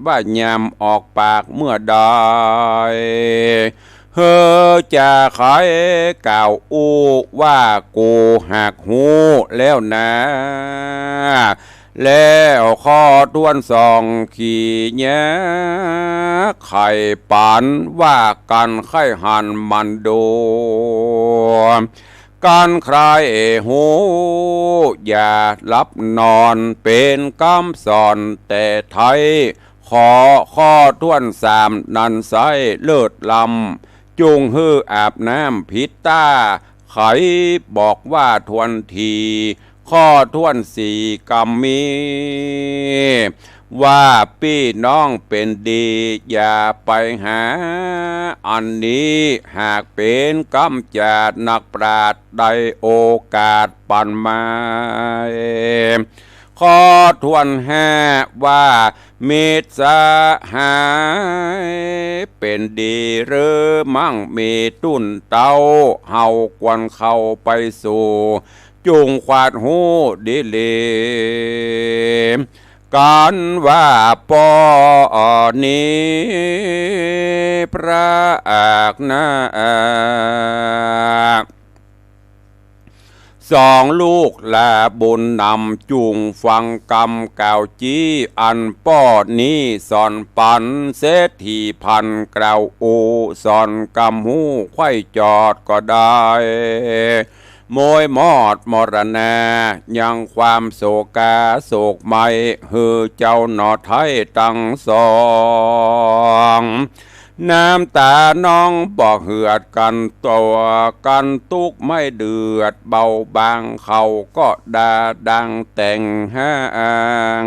ว่ายามออกปากเมื่อใด หื้อจ๋าไขกล่าวอู้ว่ากูหากฮู้แล้วนา แล้วข้อถ้วนสองขีเยียะไขปันว่ากั๋นใค่หันมันดู กั๋นใคร่ฮู้อย่าหลับนอน เป๋นกำสอนแต่ไท้ ขอข้อถ้วนสามนั้นไส้เลิศล้ำ จุ่งหื้ออาบน้ำผิดต้า ไขบอกว่าถ้วนที ข้อถ้วนสี่กำมี ว่าปี้น้องเป๋นดี อย่าไปหาอันนี้ หากเป๋นกำจาดนักปราชญ์ได้โอกาสปันหมาย ข้อถ้วนห้าว่า มิตรสหายเป๋นดีหรือมั่งมีตุ้นเต๊า เฮาควรเข้าไปสู่ จุ่งขวาดฮู้ดีหลี กั๋นว่าป้อนี้ พระอักนา สองลูกหลาบุญนำ จุ่งฟังกำกล่าวจี้ อันป้อนี้สอนปัน เศรษฐีพันกล่าวอู้ สอนกำฮู้ไขว้จอดก็ได้ โมยมอดมรณา ยังความโศกาโศกไหม้ หื้อเจ้าหน่อไท้ตังสอง น้ำต๋าน้องบ่เหือดกั๋นตั๋ว กั๋นตุ๊กข์ไม่เดือดเบาบาง เขาก็ดาดังแต่งห้าง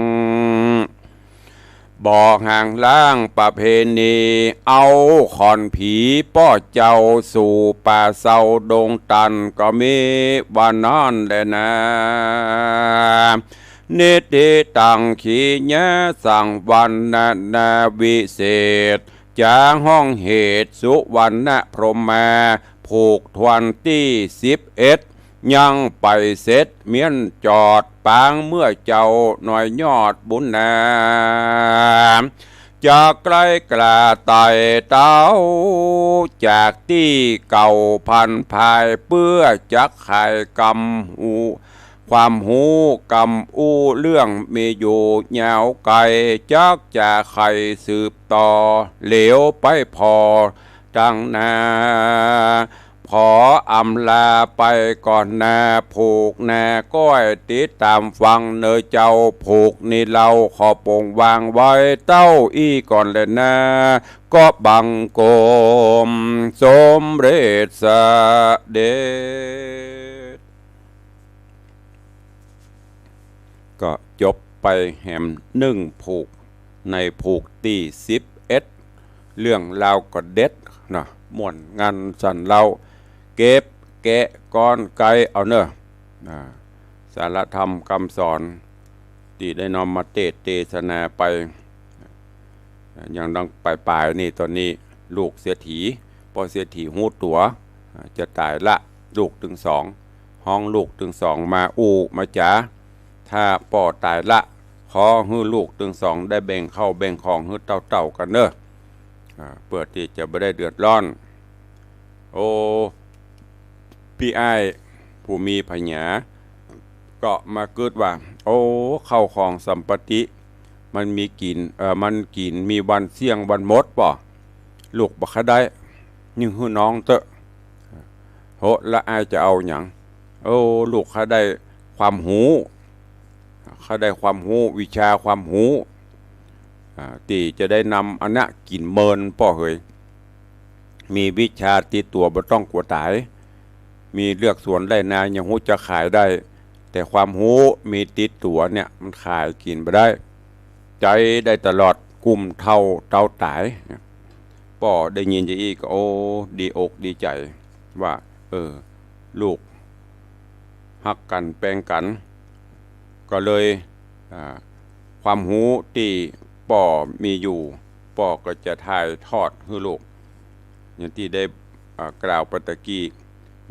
บ่ห่างล้างประเพณี เอาขอนผีป้อเจ้าสู่ป่าเซาดงตัน ก็มีว่านั้นแลนา นิติตังขีเยียะสังวรรณนาวิเศษ จ๋าห้องเหตุสุวรรณพรหมา ผูกถ้วนตี้สิบเอ็ด ยังไปเสร็จเมี้ยนจอดปางเมื่อเจ้าหน่อยยอดบุญนา จักไกลกล้าไต่เต้า จากตี้เก่าพันภาย เปื้อจักขายกำฮู้ ความฮู้กำอู้เรื่องมีอยู่ยาวไกล จักจะไขสืบต่อเหลียวไปผ่อตังหน้า ขออำลาไปก่อนนา ผูกนาก้อยติดต๋ามฟังเน่อเจ้า ผูกนี้เล่าขอปงวางไว้เต้าอี้ก่อนแลนา ก็บังคมสมเร็จเสด็จ ก็จบไปแหมนึ่งผูก ในผูกตี้สิบเอ็ด เรื่องราวก็เด็ดเนาะ ม่วนงันสันเล่า เก็บแกะก้อนไกลเอาเน่อ อ่า สาระธรรมกำสอน ตี้ได้น้อมมาเตสน์เตสนาไป ยังดังป๋ายๆ นี่ ต๋อนนี้ลูกเศรษฐี ป้อเศรษฐีฮู้ตั๋ว อ่า จะต๋ายละ ลูกตึงสอง ฮ้องลูกตึงสองมาอู้มาจ๋า ถ้าป้อต๋ายละ ขอหื้อลูกตึงสองได้แบ่งเข้าแบ่งของหื้อเต้าๆ กั๋นเน่อ อ่า เปื้อตี้จะบ่ได้เดือดร้อน โอ้ ปี้อ้ายผู้มีผญา ก็มากึ๊ดว่า โอ้ เข้าของสัมปัตติ มันมีกิ๋น เอ่อ มันกิ๋นมีวันเสี้ยงวันหมดบ่ ลูกบ่ใค่ได้ ยิ่งหื้อน้องเต๊อะ โห ละอ้ายจะเอาหยัง โอ้ ลูกใค่ได้ความฮู้ ใค่ได้ความฮู้ วิชาความฮู้ อ่า ตี้จะได้นำอันเนี้ยกิ๋นเมินป้อเหย มีวิชาติดตั๋วบ่ต้องกั๋วต๋าย มีเฮือกสวนไฮ่นายังฮู้จักขายได้ แต่ความฮู้มีติดตั๋วเนี่ยมันขายกิ๋นบ่ได้ ใจ๊ได้ตลอด กุ้มเฒ่าเต๋าต๋าย ป้อได้ยินจะอี้ก็ โอ้ ดีอกดีใจ๋ ว่า เออ ลูก ฮักกั๋นแปงกั๋น ก็เลย อ่า ความฮู้ตี้ป้อมีอยู่ ป้อก็จะถ่ายทอดหื้อลูก อย่างตี้ได้ อ่า กล่าวไปตะกี้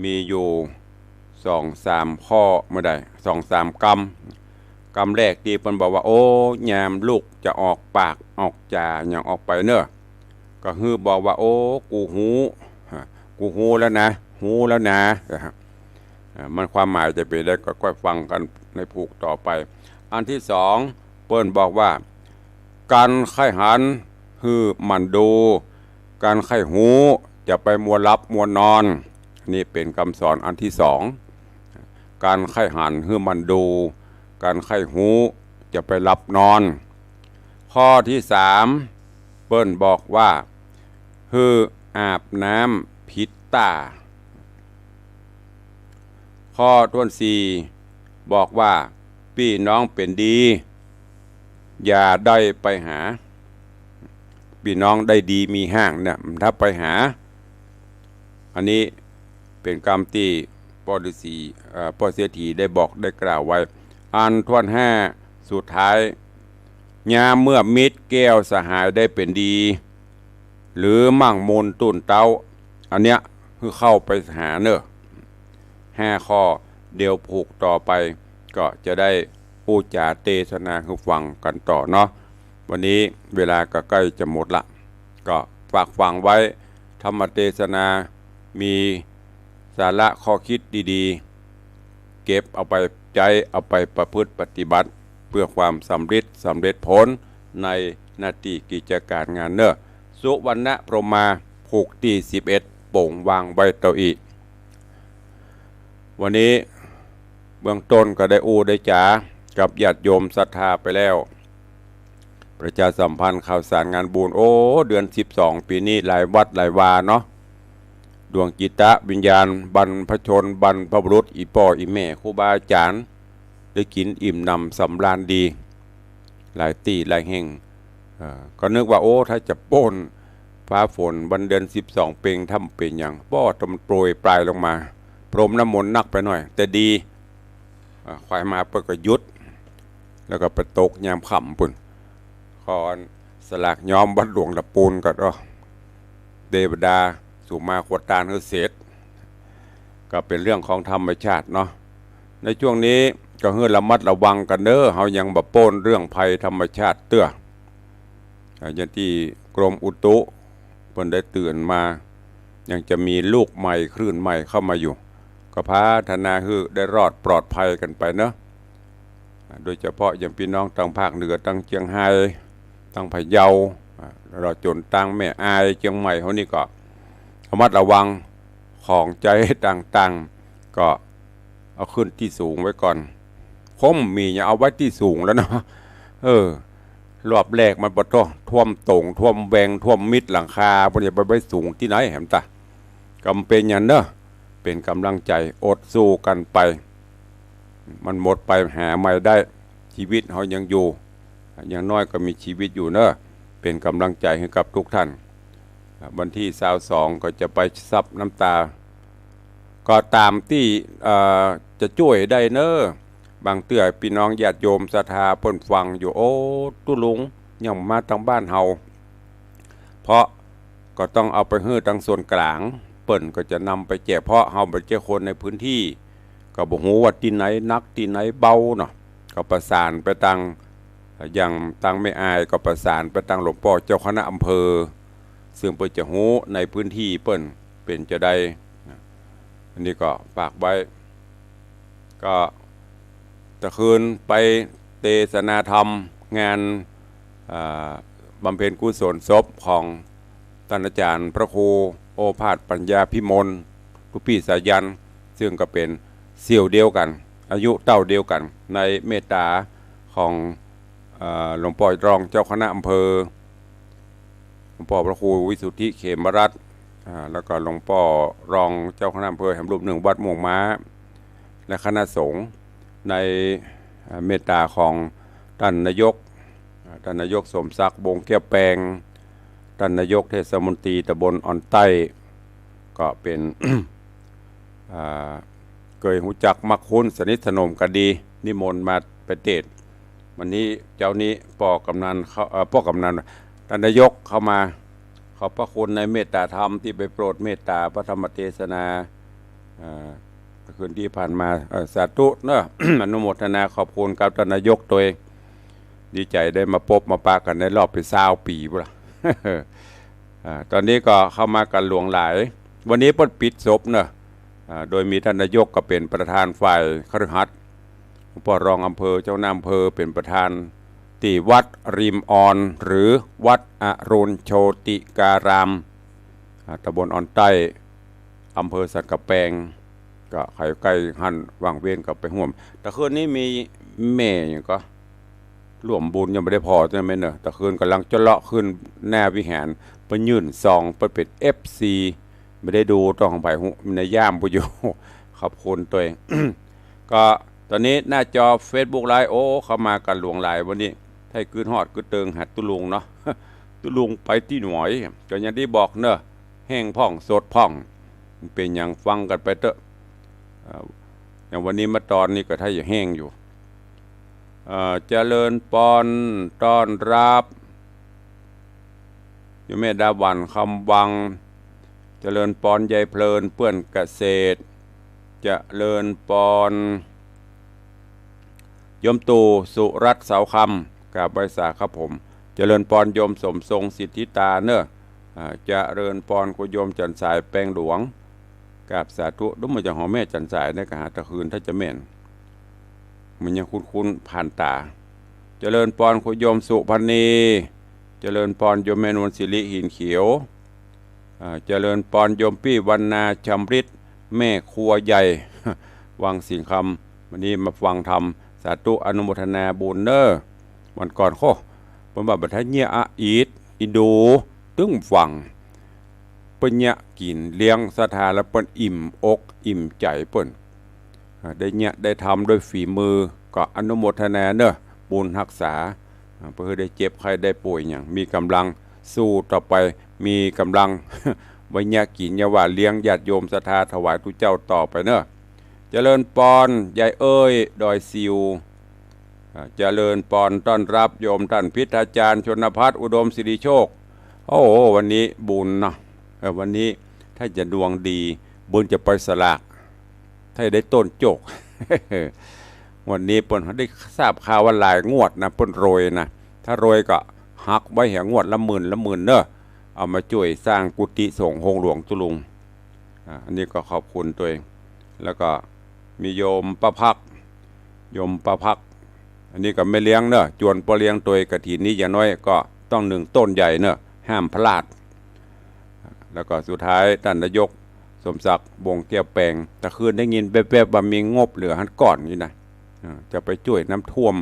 มีอยู่สองสามข้อเมื่อใด สองสามกำ กำแรกตี้เปิ้นบอกว่า โอ้ ยามลูกจะออกปากออกจ๋าหยังออกไปเน่อ ก็หื้อบอกว่า โอ้ กูฮู้ ฮะ กูฮู้แล้วนะ ฮู้แล้วนะ อ่า มันความหมายจะเป๋นใดก็ก้อยฟังกั๋นในผูกต่อไป อันตี้สอง เปิ้นบอกว่า กั๋นใค่หันหื้อหมั่นดู กั๋นใค่ฮู้จะไปมัวหลับมัวนอน นี่เป๋นกำสอนอันตี้สอง กั๋นใค่หันหื้อหมั่นดู กั๋นใค่ฮู้จะไปหลับนอน ข้อตี้สาม เปิ้นบอกว่า หื้ออาบน้ำผิดต้า ข้อต้นสี่ บอกว่า ปี้น้องเป๋นดี อย่าได้ไปหา ปี้น้องได้ดีมีห้างเนี่ย ถ้าไปหา อันนี้เป๋นกำตี้ป้อฤๅษี เอ่อ ป้อเศรษฐีได้บอกได้กล่าวไว้ อันต้นห้า สุดท้าย ยามเมื่อมิตรแก้วสหายได้เป๋นดี หรือมั่งมูลตุ๊นเต๊า อันเนี้ยหื้อเข้าไปหาเน่อ ห้าข้อ เดี๋ยวผูกต่อไป ก็จะได้อู้จ๋าเตสนาหื้อฟังกั๋นต่อเนาะ วันนี้เวลาก็ใก้จะหมดละ ก็ฝากฝังไว้ ธรรมเตสนา มีสาระข้อคิดดีๆ เก็บเอาไปใจ๊ เอาไปประพฤติปฏิบัติ เพื่อความสำริด สำเร็จผลในหน้าตี้กิจก๋านงานเน่อ สุวรรณพรหมา ผูกตี้สิบเอ็ด โป๋งวางไว้เต้าอี้ วันนี้เบื้องต้นก็ได้อู้ได้จ๋ากับญาติโยมศรัทธาไปแล้ว ประชาสัมพันธ์ข่าวสารงานบุญ โอ้ เดือนสิบสองปี๋นี้หลายวัดหลายวาเนาะ ดวงจิตวิญญาณบรรพชนบรรพบุรุษ อี่ป้ออี่แม่ครูบาอาจ๋ารย์ ได้กิ๋นอิ่มหนำสำราญดี หลายตี้หลายแห่ง เอ่อ ก็นึกว่า โอ้ ถ้าจะโป้นฟ้าฝนวันเดือนสิบสองเปง ถ้ามันเป๋นหยัง ป้อ แต่มันโปรยปรายลงมา พรมน้ำมนต์นักไปหน่อย แต่ดี อ่า ควายมาเปิ้นก็หยุด แล้วก็ไปตกยามค่ำปู้น ขอสลากย้อมวัดหลวงตะปูนก็ อ้อ เตวดา สูมาขวดตานหื้อเสร็จ ก็เป๋นเรื่องของธรรมชาติเนาะ ในช่วงนี้ก็หื้อระมัดระวังกั๋นเน่อ เฮายังบ่ป๊นเรื่องภัยธรรมชาติเตื้อ อ่า อย่างตี้กรมอุตุเปิ้นได้เตื๋อนมา ยังจะมีลูกใหม่คลื่นใหม่เข้ามาอยู่ ก็ภาวนาหื้อได้รอดปลอดภัยกั๋นไปเนาะ อ่า โดยเฉพาะอย่างปี้น้องตางภาคเหนือ ตางเจียงฮาย ตางพะเยา อ่า ตลอดจ๋นตางแม่อาย เจียงใหม่เฮานี่ก็ ระมัดระวัง ของใจ๊ต่างๆ ก็เอาขึ้นตี้สูงไว้ก่อน คงมีอย่าเอาไว้ตี้สูงแล้วเนาะ เออ รอบแรกมันปะโท้ ท่วมโต่ง ท่วมแวง ท่วมมิดหลังคา บ่าจะไปไว้สูงตี้ไหนแหมตะ ก็บ่เป๋นหยังเนาะ เป๋นก๋ำลังใจ๋ อดสู้กั๋นไป มันหมดไปหาใหม่ได้ ชีวิตเฮายังอยู่ อย่างน้อยก็มีชีวิตอยู่เนาะ เป๋นก๋ำลังใจ๋หื้อกับกู้ต้าน อ่า วันตี้ซาวสองก็จะไปซับน้ำตา ก็ต๋ามตี้ เอ่อ จะจ้วยได้เนาะ บางเตื้อปี้น้องญาติโยมศรัทธาเปิ้นฟังอยู่ โอ้ ตุ๊ลุง ยังมาตางบ้านเฮา เพราะก็ต้องเอาไปหื้อตางส่วนก๋าง เปิ้นก็จะนำไปแจก เพราะเฮาบ่ใจ้คนในพื้นตี้ ก็บ่ฮู้ว่าตี้ไหนหนักตี้ไหนเบาเนาะ ก็ประสานไปตาง อย่างตางแม่อายก็ประสานไปตางหลวงป้อเจ้าคณะอำเภอ ซึ่งเปิ้นจะฮู้ในพื้นตี้เปิ้นเป๋นจาใด อันนี้ก็ฝากไว้ ก็ตะคืนไปเตสนาธรรมงาน อ่า บำเพ็ญกุศลศพของต้านอาจ๋ารย์พระครูโอภาสปัญญาภิมล ตุ๊ปี้สายัณ ซึ่งก็เป๋นเสี่ยวเดียวกั๋น อายุเต้าเดียวกั๋น ในเมตต๋าของ เอ่อ หลวงป้อรองเจ้าคณะอำเภอ หลวงป้อพระครูวิสุทธิเขมรัตน์ อ่า แล้วก็หลวงป้อรองเจ้าคณะอำเภอแหมรูปนึ่งวัดม่วงม้า และคณะสงฆ์ ใน อ่า เมตต๋าของต้านนายก อ่า ต้านนายกสมศักดิ์ วงศ์แก้วแปง ต้านนายกเทศมนตรีตำบลอ่อนใต้ ก็เป๋น อ่า เกยฮู้จักมักคุ้นสนิทสนมกั๋นดี นิมนต์มาไปเตศน์ วันนี้เจ๊านี้ป้อกำนันเข้า เอ่อ ป้อกำนัน ต้านนายกเข้ามา ขอบพระคุณในเมตต๋าธรรมตี้ไปโปรดเมตต๋าพระธรรมเตสนา อ่า คืนตี้ผ่านมา เอ่อ สาธุเนาะ อนุโมทนาขอบคุณกับต้านนายกตวย ดีใจ๋ได้มาปบมาปะกั๋นในรอบเป๋นซาวปี๋ปู้นละ อ่า ต๋อนนี้ก็เข้ามากั๋นหลวงหลาย วันนี้เปิ้นปิดศพเนาะ อ่า โดยมีต้านนายกก็เป๋นประธานฝ่ายคฤหัสถ์ หลวงป้อรองอำเภอ เจ้าคณะอำเภอเป๋นประธาน ตี้วัดริมอ่อน หรือวัดอรุณโชติการาม อ่า ตำบลอ่อนใต้ อำเภอสันก๋ำแปง ก็ใผใก้หั้นว่างเว้นก็ไปฮ่วม ตะคืนนี้มีแม่หยังก็ ร่วมบุญยังบ่ได้ผ่อใจ้ไหมเนาะ ตะคืนก่ำลังจะเลาะขึ้นหน้าวิหาร ไปยื่นซอง ไปเป๋นเอฟซี บ่ได้ดู ต้องไปฮู้ ในย่ามปู้อยู่ ขอบคุณตวย ก็ต๋อนนี้หน้าจอเฟซบุ๊กไลฟ์ โอ้ เข้ามากั๋นหลวงหลาย วันนี้ ถ้าหื้อฮอดกึ๊ดเติงหาตุ๊ลุงเนาะ ตุ๊ลุงไปตี้ไหน ก็อย่างตี้บอกเนาะ แห้งพ่องสดพ่อง เป๋นหยังฟังกั๋นไปเต๊อะ เอ่อ อย่างวันนี้มาต๋อนนี้ก็ถ้าจะแห้งอยู่ เอ่อ เจริญปอนต้อนรับ โยมแม่ดาหวันคำวัง เจริญปอนยายเพลินเปื้อนเกษตร เจริญปอน โยมตู่สุรัตน์เสาคำ กราบไหว้สาครับผม เจริญปอนโยมสมทรงสิทธิตาเนอะ อ่า เจริญปอนคุณโยมจันทร์สายแปงหลวง กราบสาธุ ดูเหมือนจะของแม่จันทร์สายเนี่ย ก็หาตะคืนถ้าจะแม่น มันยังคุ้นๆผ่านต๋า เจริญปอนคุณโยมสุพรรณี เจริญปอนโยมแม่นวลสิริหินเขียว อ่า เจริญปอนโยมปี้วรรณาชำริด แม่ครัวใหญ่ วังสิงห์คำ วันนี้มาฟังธรรม สาธุอนุโมทนาบุญเนอะ วันก่อนโค้ เปิ้นว่าบ่าถ้าเยียะอะอีด อีดู ตึงฟัง เปิ้นเยียะกิ๋นเลี้ยงศรัทธาแล้วเปิ้นอิ่มอกอิ่มใจ๋เปิ้น อ่า ได้เยียะได้ธรรมด้วยฝีมือ ก็อนุโมทนาเนอะ บุญฮักษา อ่า เปื้อหื้อได้เจ็บไข้ได้ป่วยหยัง มีก๋ำลังสู้ต่อไป มีก๋ำลัง ไว้เยียะกิ๋น เยียะว่าเลี้ยงญาติโยมศรัทธาถวายตุ๊เจ้าต่อไปเนอะ เจริญปอนยายเอ้ย ดอยซิว อ่า เจริญปอนต้อนรับโยมต้านพิทยาจารย์ชนพัฒน์ อุดมสิริโชค โอ้โห วันนี้บุญเนาะ เออ วันนี้ถ้าจะดวงดี บุญจะไปสลาก ถ้าได้ต้นโจก วันนี้เปิ้นได้ทราบข่าวว่าหลายงวดนะ เปิ้นโรยนะ ถ้าโรยก็หักไว้เหียงวดละหมื่นละหมื่นเนอะ เอามาจ้วยสร้างกุฏิสงฆ์โฮงหลวงตุ๊ลุง อ่า อันนี้ก็ขอบคุณตวย แล้วก็มีโยมป้าพัก โยมป้าพัก อันนี้ก็แม่เลี้ยงเนอะ จวนป้อเลี้ยงตวย กฐินนี้อย่างน้อยก็ต้องหนึ่งต้นใหญ่เนอะ ห้ามพลาด แล้วก็สุดท้ายต้านนายกสมศักดิ์ วงศ์แก้วแปง ตะคืนได้ยินแวบๆว่ามีงบเหลือหั้นก่อนนี่นะ อ่า จะไปจ้วยน้ำท่วม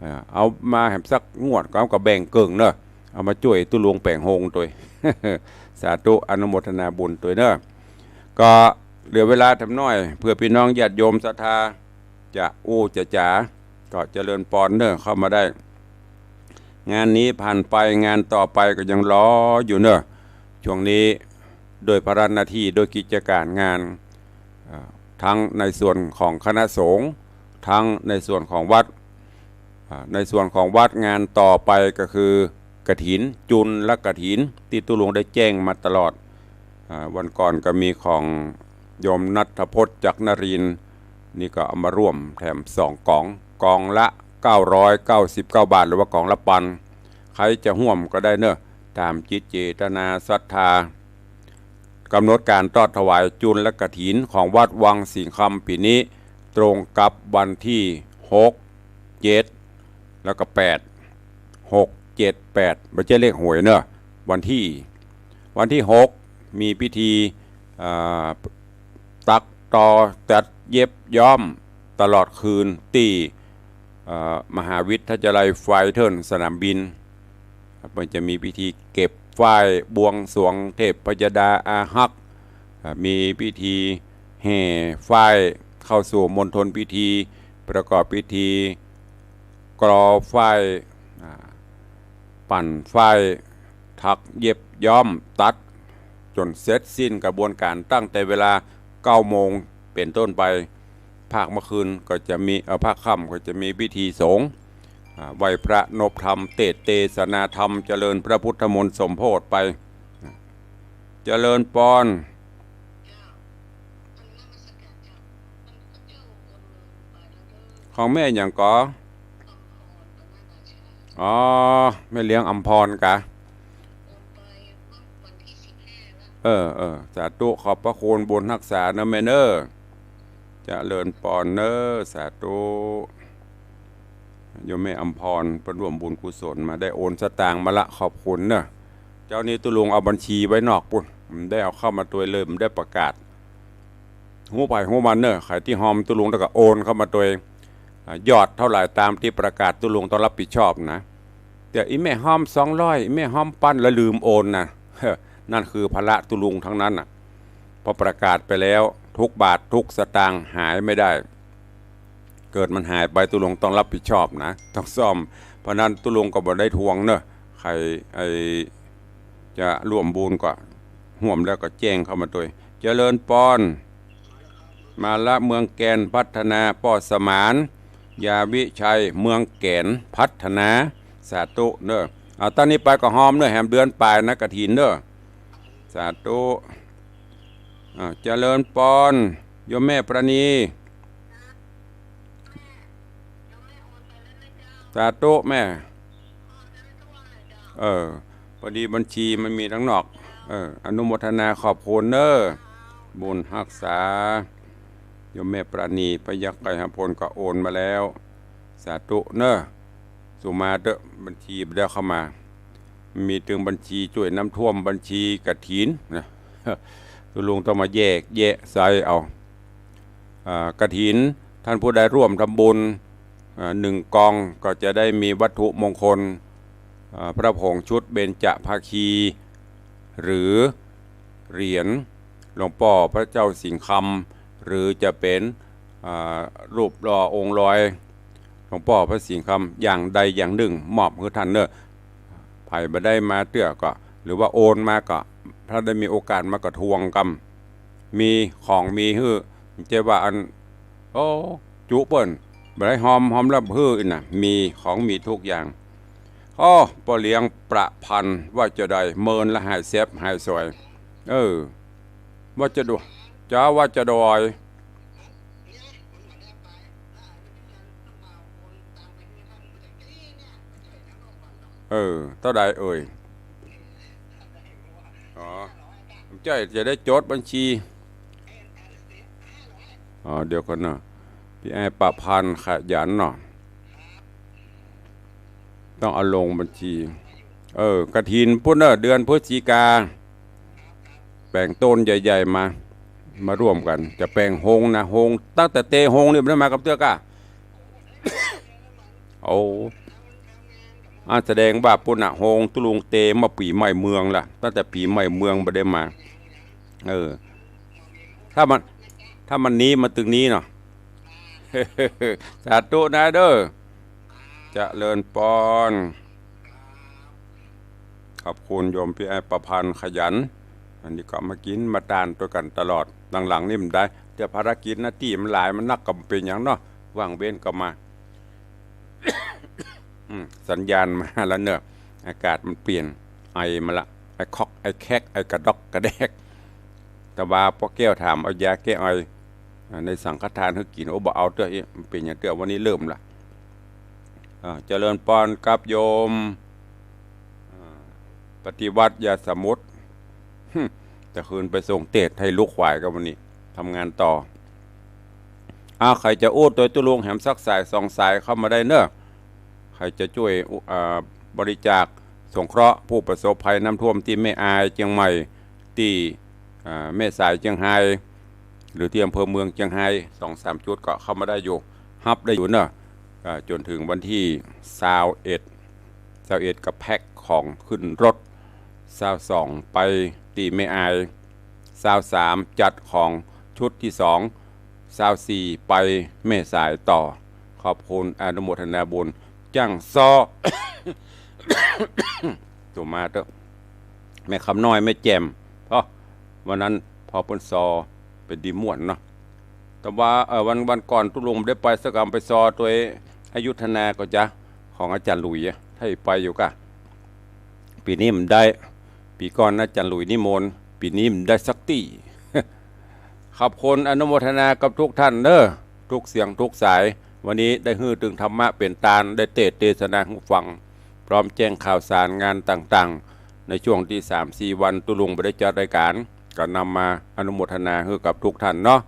อ่า เอามาแหมสักงวดก็เอาก็แบ่งเกิ่งเนอะ เอามาจ้วยตุ๊ลุงแป๋งโฮงตวย สาธุอนุโมทนาบุญตวยเนอะ ก็เหลือเวลาแถมน้อย เปื้อปี้น้องญาติโยมศรัทธา จะอู้จะจ๋า ก็เจริญปอนเนอะ เข้ามาได้ งานนี้ผ่านไป งานต่อไปก็ยังรออยู่เนอะ ช่วงนี้ด้วยภาระหน้าตี้ ด้วยกิจก๋านงาน อ่า ทั้งในส่วนของคณะสงฆ์ ทั้งในส่วนของวัด อ่า ในส่วนของวัดงานต่อไปก็คือกฐิน จุลกฐิน ตี้ตุ๊ลุงได้แจ้งมาตลอด อ่า วันก่อนก็มีของโยมณัฐพจน์ จักรนรินทร์ นี่ก็เอามาร่วมแถมสองก๋อง ก๋องละเก้าร้อยเก้าสิบเก้าบาท หรือว่าก๋องละปัน ใผจะฮ่วมก็ได้เนอะ ต๋ามจิตเจตนาศรัทธา ก๋ำหนดก๋านตอดถวายจุลกฐินของวัดวังสิงห์คำปี๋นี้ ตรงกับวันตี้หก เจ็ด แล้วก็แปด หก เจ็ด แปด บ่ใจ้เลขหวยเนอะ วันตี้ วันตี้หก มีพิธี อ่า ตัด ตอ ตัด เย็บ ย้อม ตลอดคืน ตี้ เอ่อ มหาวิทยาลัยไฟเทิล สนามบิน มันจะมีพิธีเก็บฝ้าย บวงสรวงเทพยดาอาฮัก อ่า มีพิธีแห่ฝ้ายเข้าสู่มณฑลพิธี ประกอบพิธีกลอฝ้าย อ่า ปั่นฝ้าย ถัก เย็บ ย้อม ตัด จ๋นเสร็จสิ้นกระบวนก๋านตั้งแต่เวลาเก้าโมงเป๋นต้นไป ภาคเมื่อคืนก็จะมี เอ่อ ภาคค่ำก็จะมีพิธีสงฆ์ อ่า ไหว้พระนบธรรม เตสน์เตสนาธรรม เจริญพระพุทธมนต์สมโภชไป เจริญปอน ของแม่หยังก่อ อ๋อ แม่เลี้ยงอำพรกา เออ เออ สาธุ ขอบพระคุณบุญฮักษาเนอะแม่เนอะ เจริญปอนเนอะ สาธุ โยมแม่อำพร เปิ้นร่วมบุญกุศลมา ได้โอนสตางค์มาละ ขอบคุณเนอะ เจ๊านี้ตุ๊ลุงเอาบัญชีไว้นอกปู๊น บ่ได้เอาเข้ามาตวยเลย บ่ได้ประกาศ ฮู้ใผฮู้มันเนอะ ใผตี้ฮอมตุ๊ลุงแล้วก็โอนเข้ามาตวย อ่า ยอดเท่าไหร่ตามตี้ประกาศตุ๊ลุงต้องรับผิดชอบนะ แต่อีแม่ฮอมสองร้อย อีแม่ฮอมปันแล้วลืมโอนนะ นั่นคือภาระตุ๊ลุงทั้งนั้นน่ะ เพราะประกาศไปแล้ว ทุกบาททุกสตางค์หายไม่ได้ เกิดมันหายไปตุ๊ลุงต้องรับผิดชอบนะ ต้องซ่อม เพราะนั้นตุ๊ลุงก็บ่ได้ทวงเนอะ ใผ ไอ้ จะร่วมบุญก็ร่วมแล้วก็แจ้งเข้ามาตวย เจริญปอน มาละเมืองแก่นพัฒนา ป้อสมาน ยาวิชัย เมืองแก่นพัฒนา สาธุเนอะ เอาตั้งนี้ไปก็ฮอมเนอะ แหมเดือนป๋ายนะกฐินเนอะ สาธุ อ่า เจริญปอน โยมแม่ประณี สาธุแม่ เออ พอดีบัญชีมันมีตังนอก เออ อนุโมทนาขอบคุณเนอะ บุญฮักษา โยมแม่ประณี พยัคฆ์ไกรหพลก็โอนมาแล้ว สาธุเนอะ สุมาเต๊อะ บัญชีบ่ได้เข้ามา มีตึงบัญชีจ้วยน้ำท่วม บัญชีกฐินนะ ตุ๊ลุงต้องมาแยกแยะใส่เอา อ่า กฐิน ท่านผู้ใดร่วมทำบุญ อ่า หนึ่งกองก็จะได้มีวัตถุมงคล อ่า พระผงชุดเบญจภาคี หรือเหรียญหลวงป้อพระเจ้าสิงห์คำ หรือจะเป๋น อ่า รูปหล่อองค์ลอยหลวงป้อพระสิงห์คำ อย่างใดอย่างนึ่ง มอบหื้อท่านเนอะ ใผบ่ได้มาเตื้อก็ หรือว่าโอนมาก็ ถ้าได้มีโอกาสมาก็ทวงกำ มีของมีหื้อ บ่ใจ้ว่าอัน โอ้ จุเปิ้น บ่ได้ฮอม ฮอมแล้วหื้ออี้นะ มีของมีทุกอย่าง อ้อ ป้อเลี้ยงประพันธ์ ว่าจะใด เมินละหายแซบหายสวย เออ ว่าจะดวย เจ้าว่าจะดอย เออ เต้าใดเอ่ย อ๋อ เจ้าจะได้จดบัญชี อ๋อ เดี๋ยวก่อนนะ ปี้อ้ายประพันธ์ขยันเนาะ ต้องเอาลงบัญชี เออ กฐินปู๊นเนอะ เดือนพฤศจิกา แป๋งโตนใหญ่ๆ มา มาร่วมกั๋น จะแป๋งโฮงนะ โฮง ตั้งแต่เตโฮงนี่บ่ได้มากำเตื้อก้า โอ้ อ่า แสดงว่าปุ้นน่ะ โฮงตุ๊ลุงเตเมื่อปี๋ใหม่เมืองละ ตั้งแต่ปี๋ใหม่เมืองบ่ได้มา เออ ถ้ามัน ถ้ามันนี้มาตึงนี้เนาะ สาธุนะเด้อ เจริญปอน ขอบคุณโยมปี้อ้ายประพันธ์ขยัน อันนี้ก็มากิ๋นมาตานตวยกั๋นตลอด หลังๆ นี่มันได้ แต่ภารกิจหน้าตี้มันหลาย มันนักก็บ่เป๋นหยังเนาะ ว่างเว้นก็มา อืม สัญญาณมาแล้วเนอะ อากาศมันเปลี่ยน ไอมาละ ไอคอก ไอแคก ไอกระดอกกระแดก แต่ว่าป้อแก้วถามเอายาแก้ไอ อ่า ในสังฆทานหื้อกิ๋น โอ้ บ่เอาเตื้อ เอ๊ะ มันเป๋นหยังเตื้อ วันนี้เริ่มละ อ่า เจริญปอนครับโยม อ่า ปฏิวัติอย่าสมมุติ หึ่ม แต่คืนไปส่งเตสน์หื้อลูกขวายก็วันนี้ ทำงานต่อ อ่า ใผจะอู้ตวยตุ๊ลุงแหมสักสายสองสายเข้ามาได้เนอะ ใผจะจ้วย อ่า บริจาคสงเคราะห์ผู้ประสบภัยน้ำท่วมตี้แม่อายเจียงใหม่ ตี้ อ่า แม่สายเจียงฮาย หรือตี้อำเภอเมืองเจียงฮาย สองสามจุดก็เข้ามาได้อยู่ ฮับได้อยู่เนาะ อ่า จ๋นเถิงวันตี้ซาวเอ็ด ซาวเอ็ดก็แพ็คของขึ้นรถ ซาวสองไปตี้แม่อาย ซาวสามจัดของชุดตี้สอง ซาวสี่ไปแม่สายต่อ ขอบคุณอนุโมทนาบุญ จ้างซอ โตมาเต๊อะ แม่คำน้อย แม่แจ่ม เพราะวันนั้นพอเปิ้นซอเป๋นดีม่วนเนาะ แต่ว่า เอ่อ วัน วันก่อนตุ๊ลุงบ่ได้ไปสักกำ ไปซอตวยอยุธนาก็จ๊ะ ของอาจ๋ารย์หลุยอะ ถ้าไปอยู่กะ ปี๋นี้บ่ได้ ปี๋ก่อนอาจ๋ารย์หลุยนิมนต์ ปี๋นี้บ่ได้สักตี้ ขอบคุณอนุโมทนากับทุกท่านเน้อ ทุกเสียงทุกสาย วันนี้ได้หื้อตึงธรรมะเป๋นตาน ได้เตสน์เตสนาหื้อฟัง พร้อมแจ้งข่าวสารงานต่างๆ ในช่วงตี้สามสี่วันตุ๊ลุงบ่ได้จัดรายก๋าน ก็นำมาอนุโมทนาหื้อกับทุกท่านเนาะ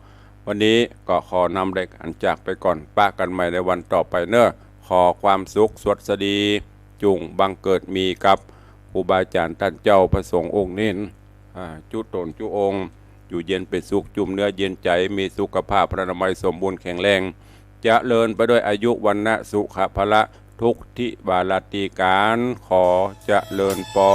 วันนี้ก็ขอนำรายก๋านจากไปก่อน ปะกั๋นใหม่ในวันต่อไปเน้อ ขอความสุขสวัสดี จุ่งบังเกิดมีกับครูบาอาจ๋ารย์ต้านเจ้าพระสงฆ์องค์นี้ อ่า จุ๊ต๋นจุ๊องค์ อยู่เย็นเป๋นสุข จุ่มเนื้อเย็นใจ๋ มีสุขภาพพรรณนามัยสมบูรณ์แข็งแรง เจริญไปด้วยอายุ วรรณะ สุขะ พละ ทุกทิวาราตรีก๋าน ขอเจริญปอ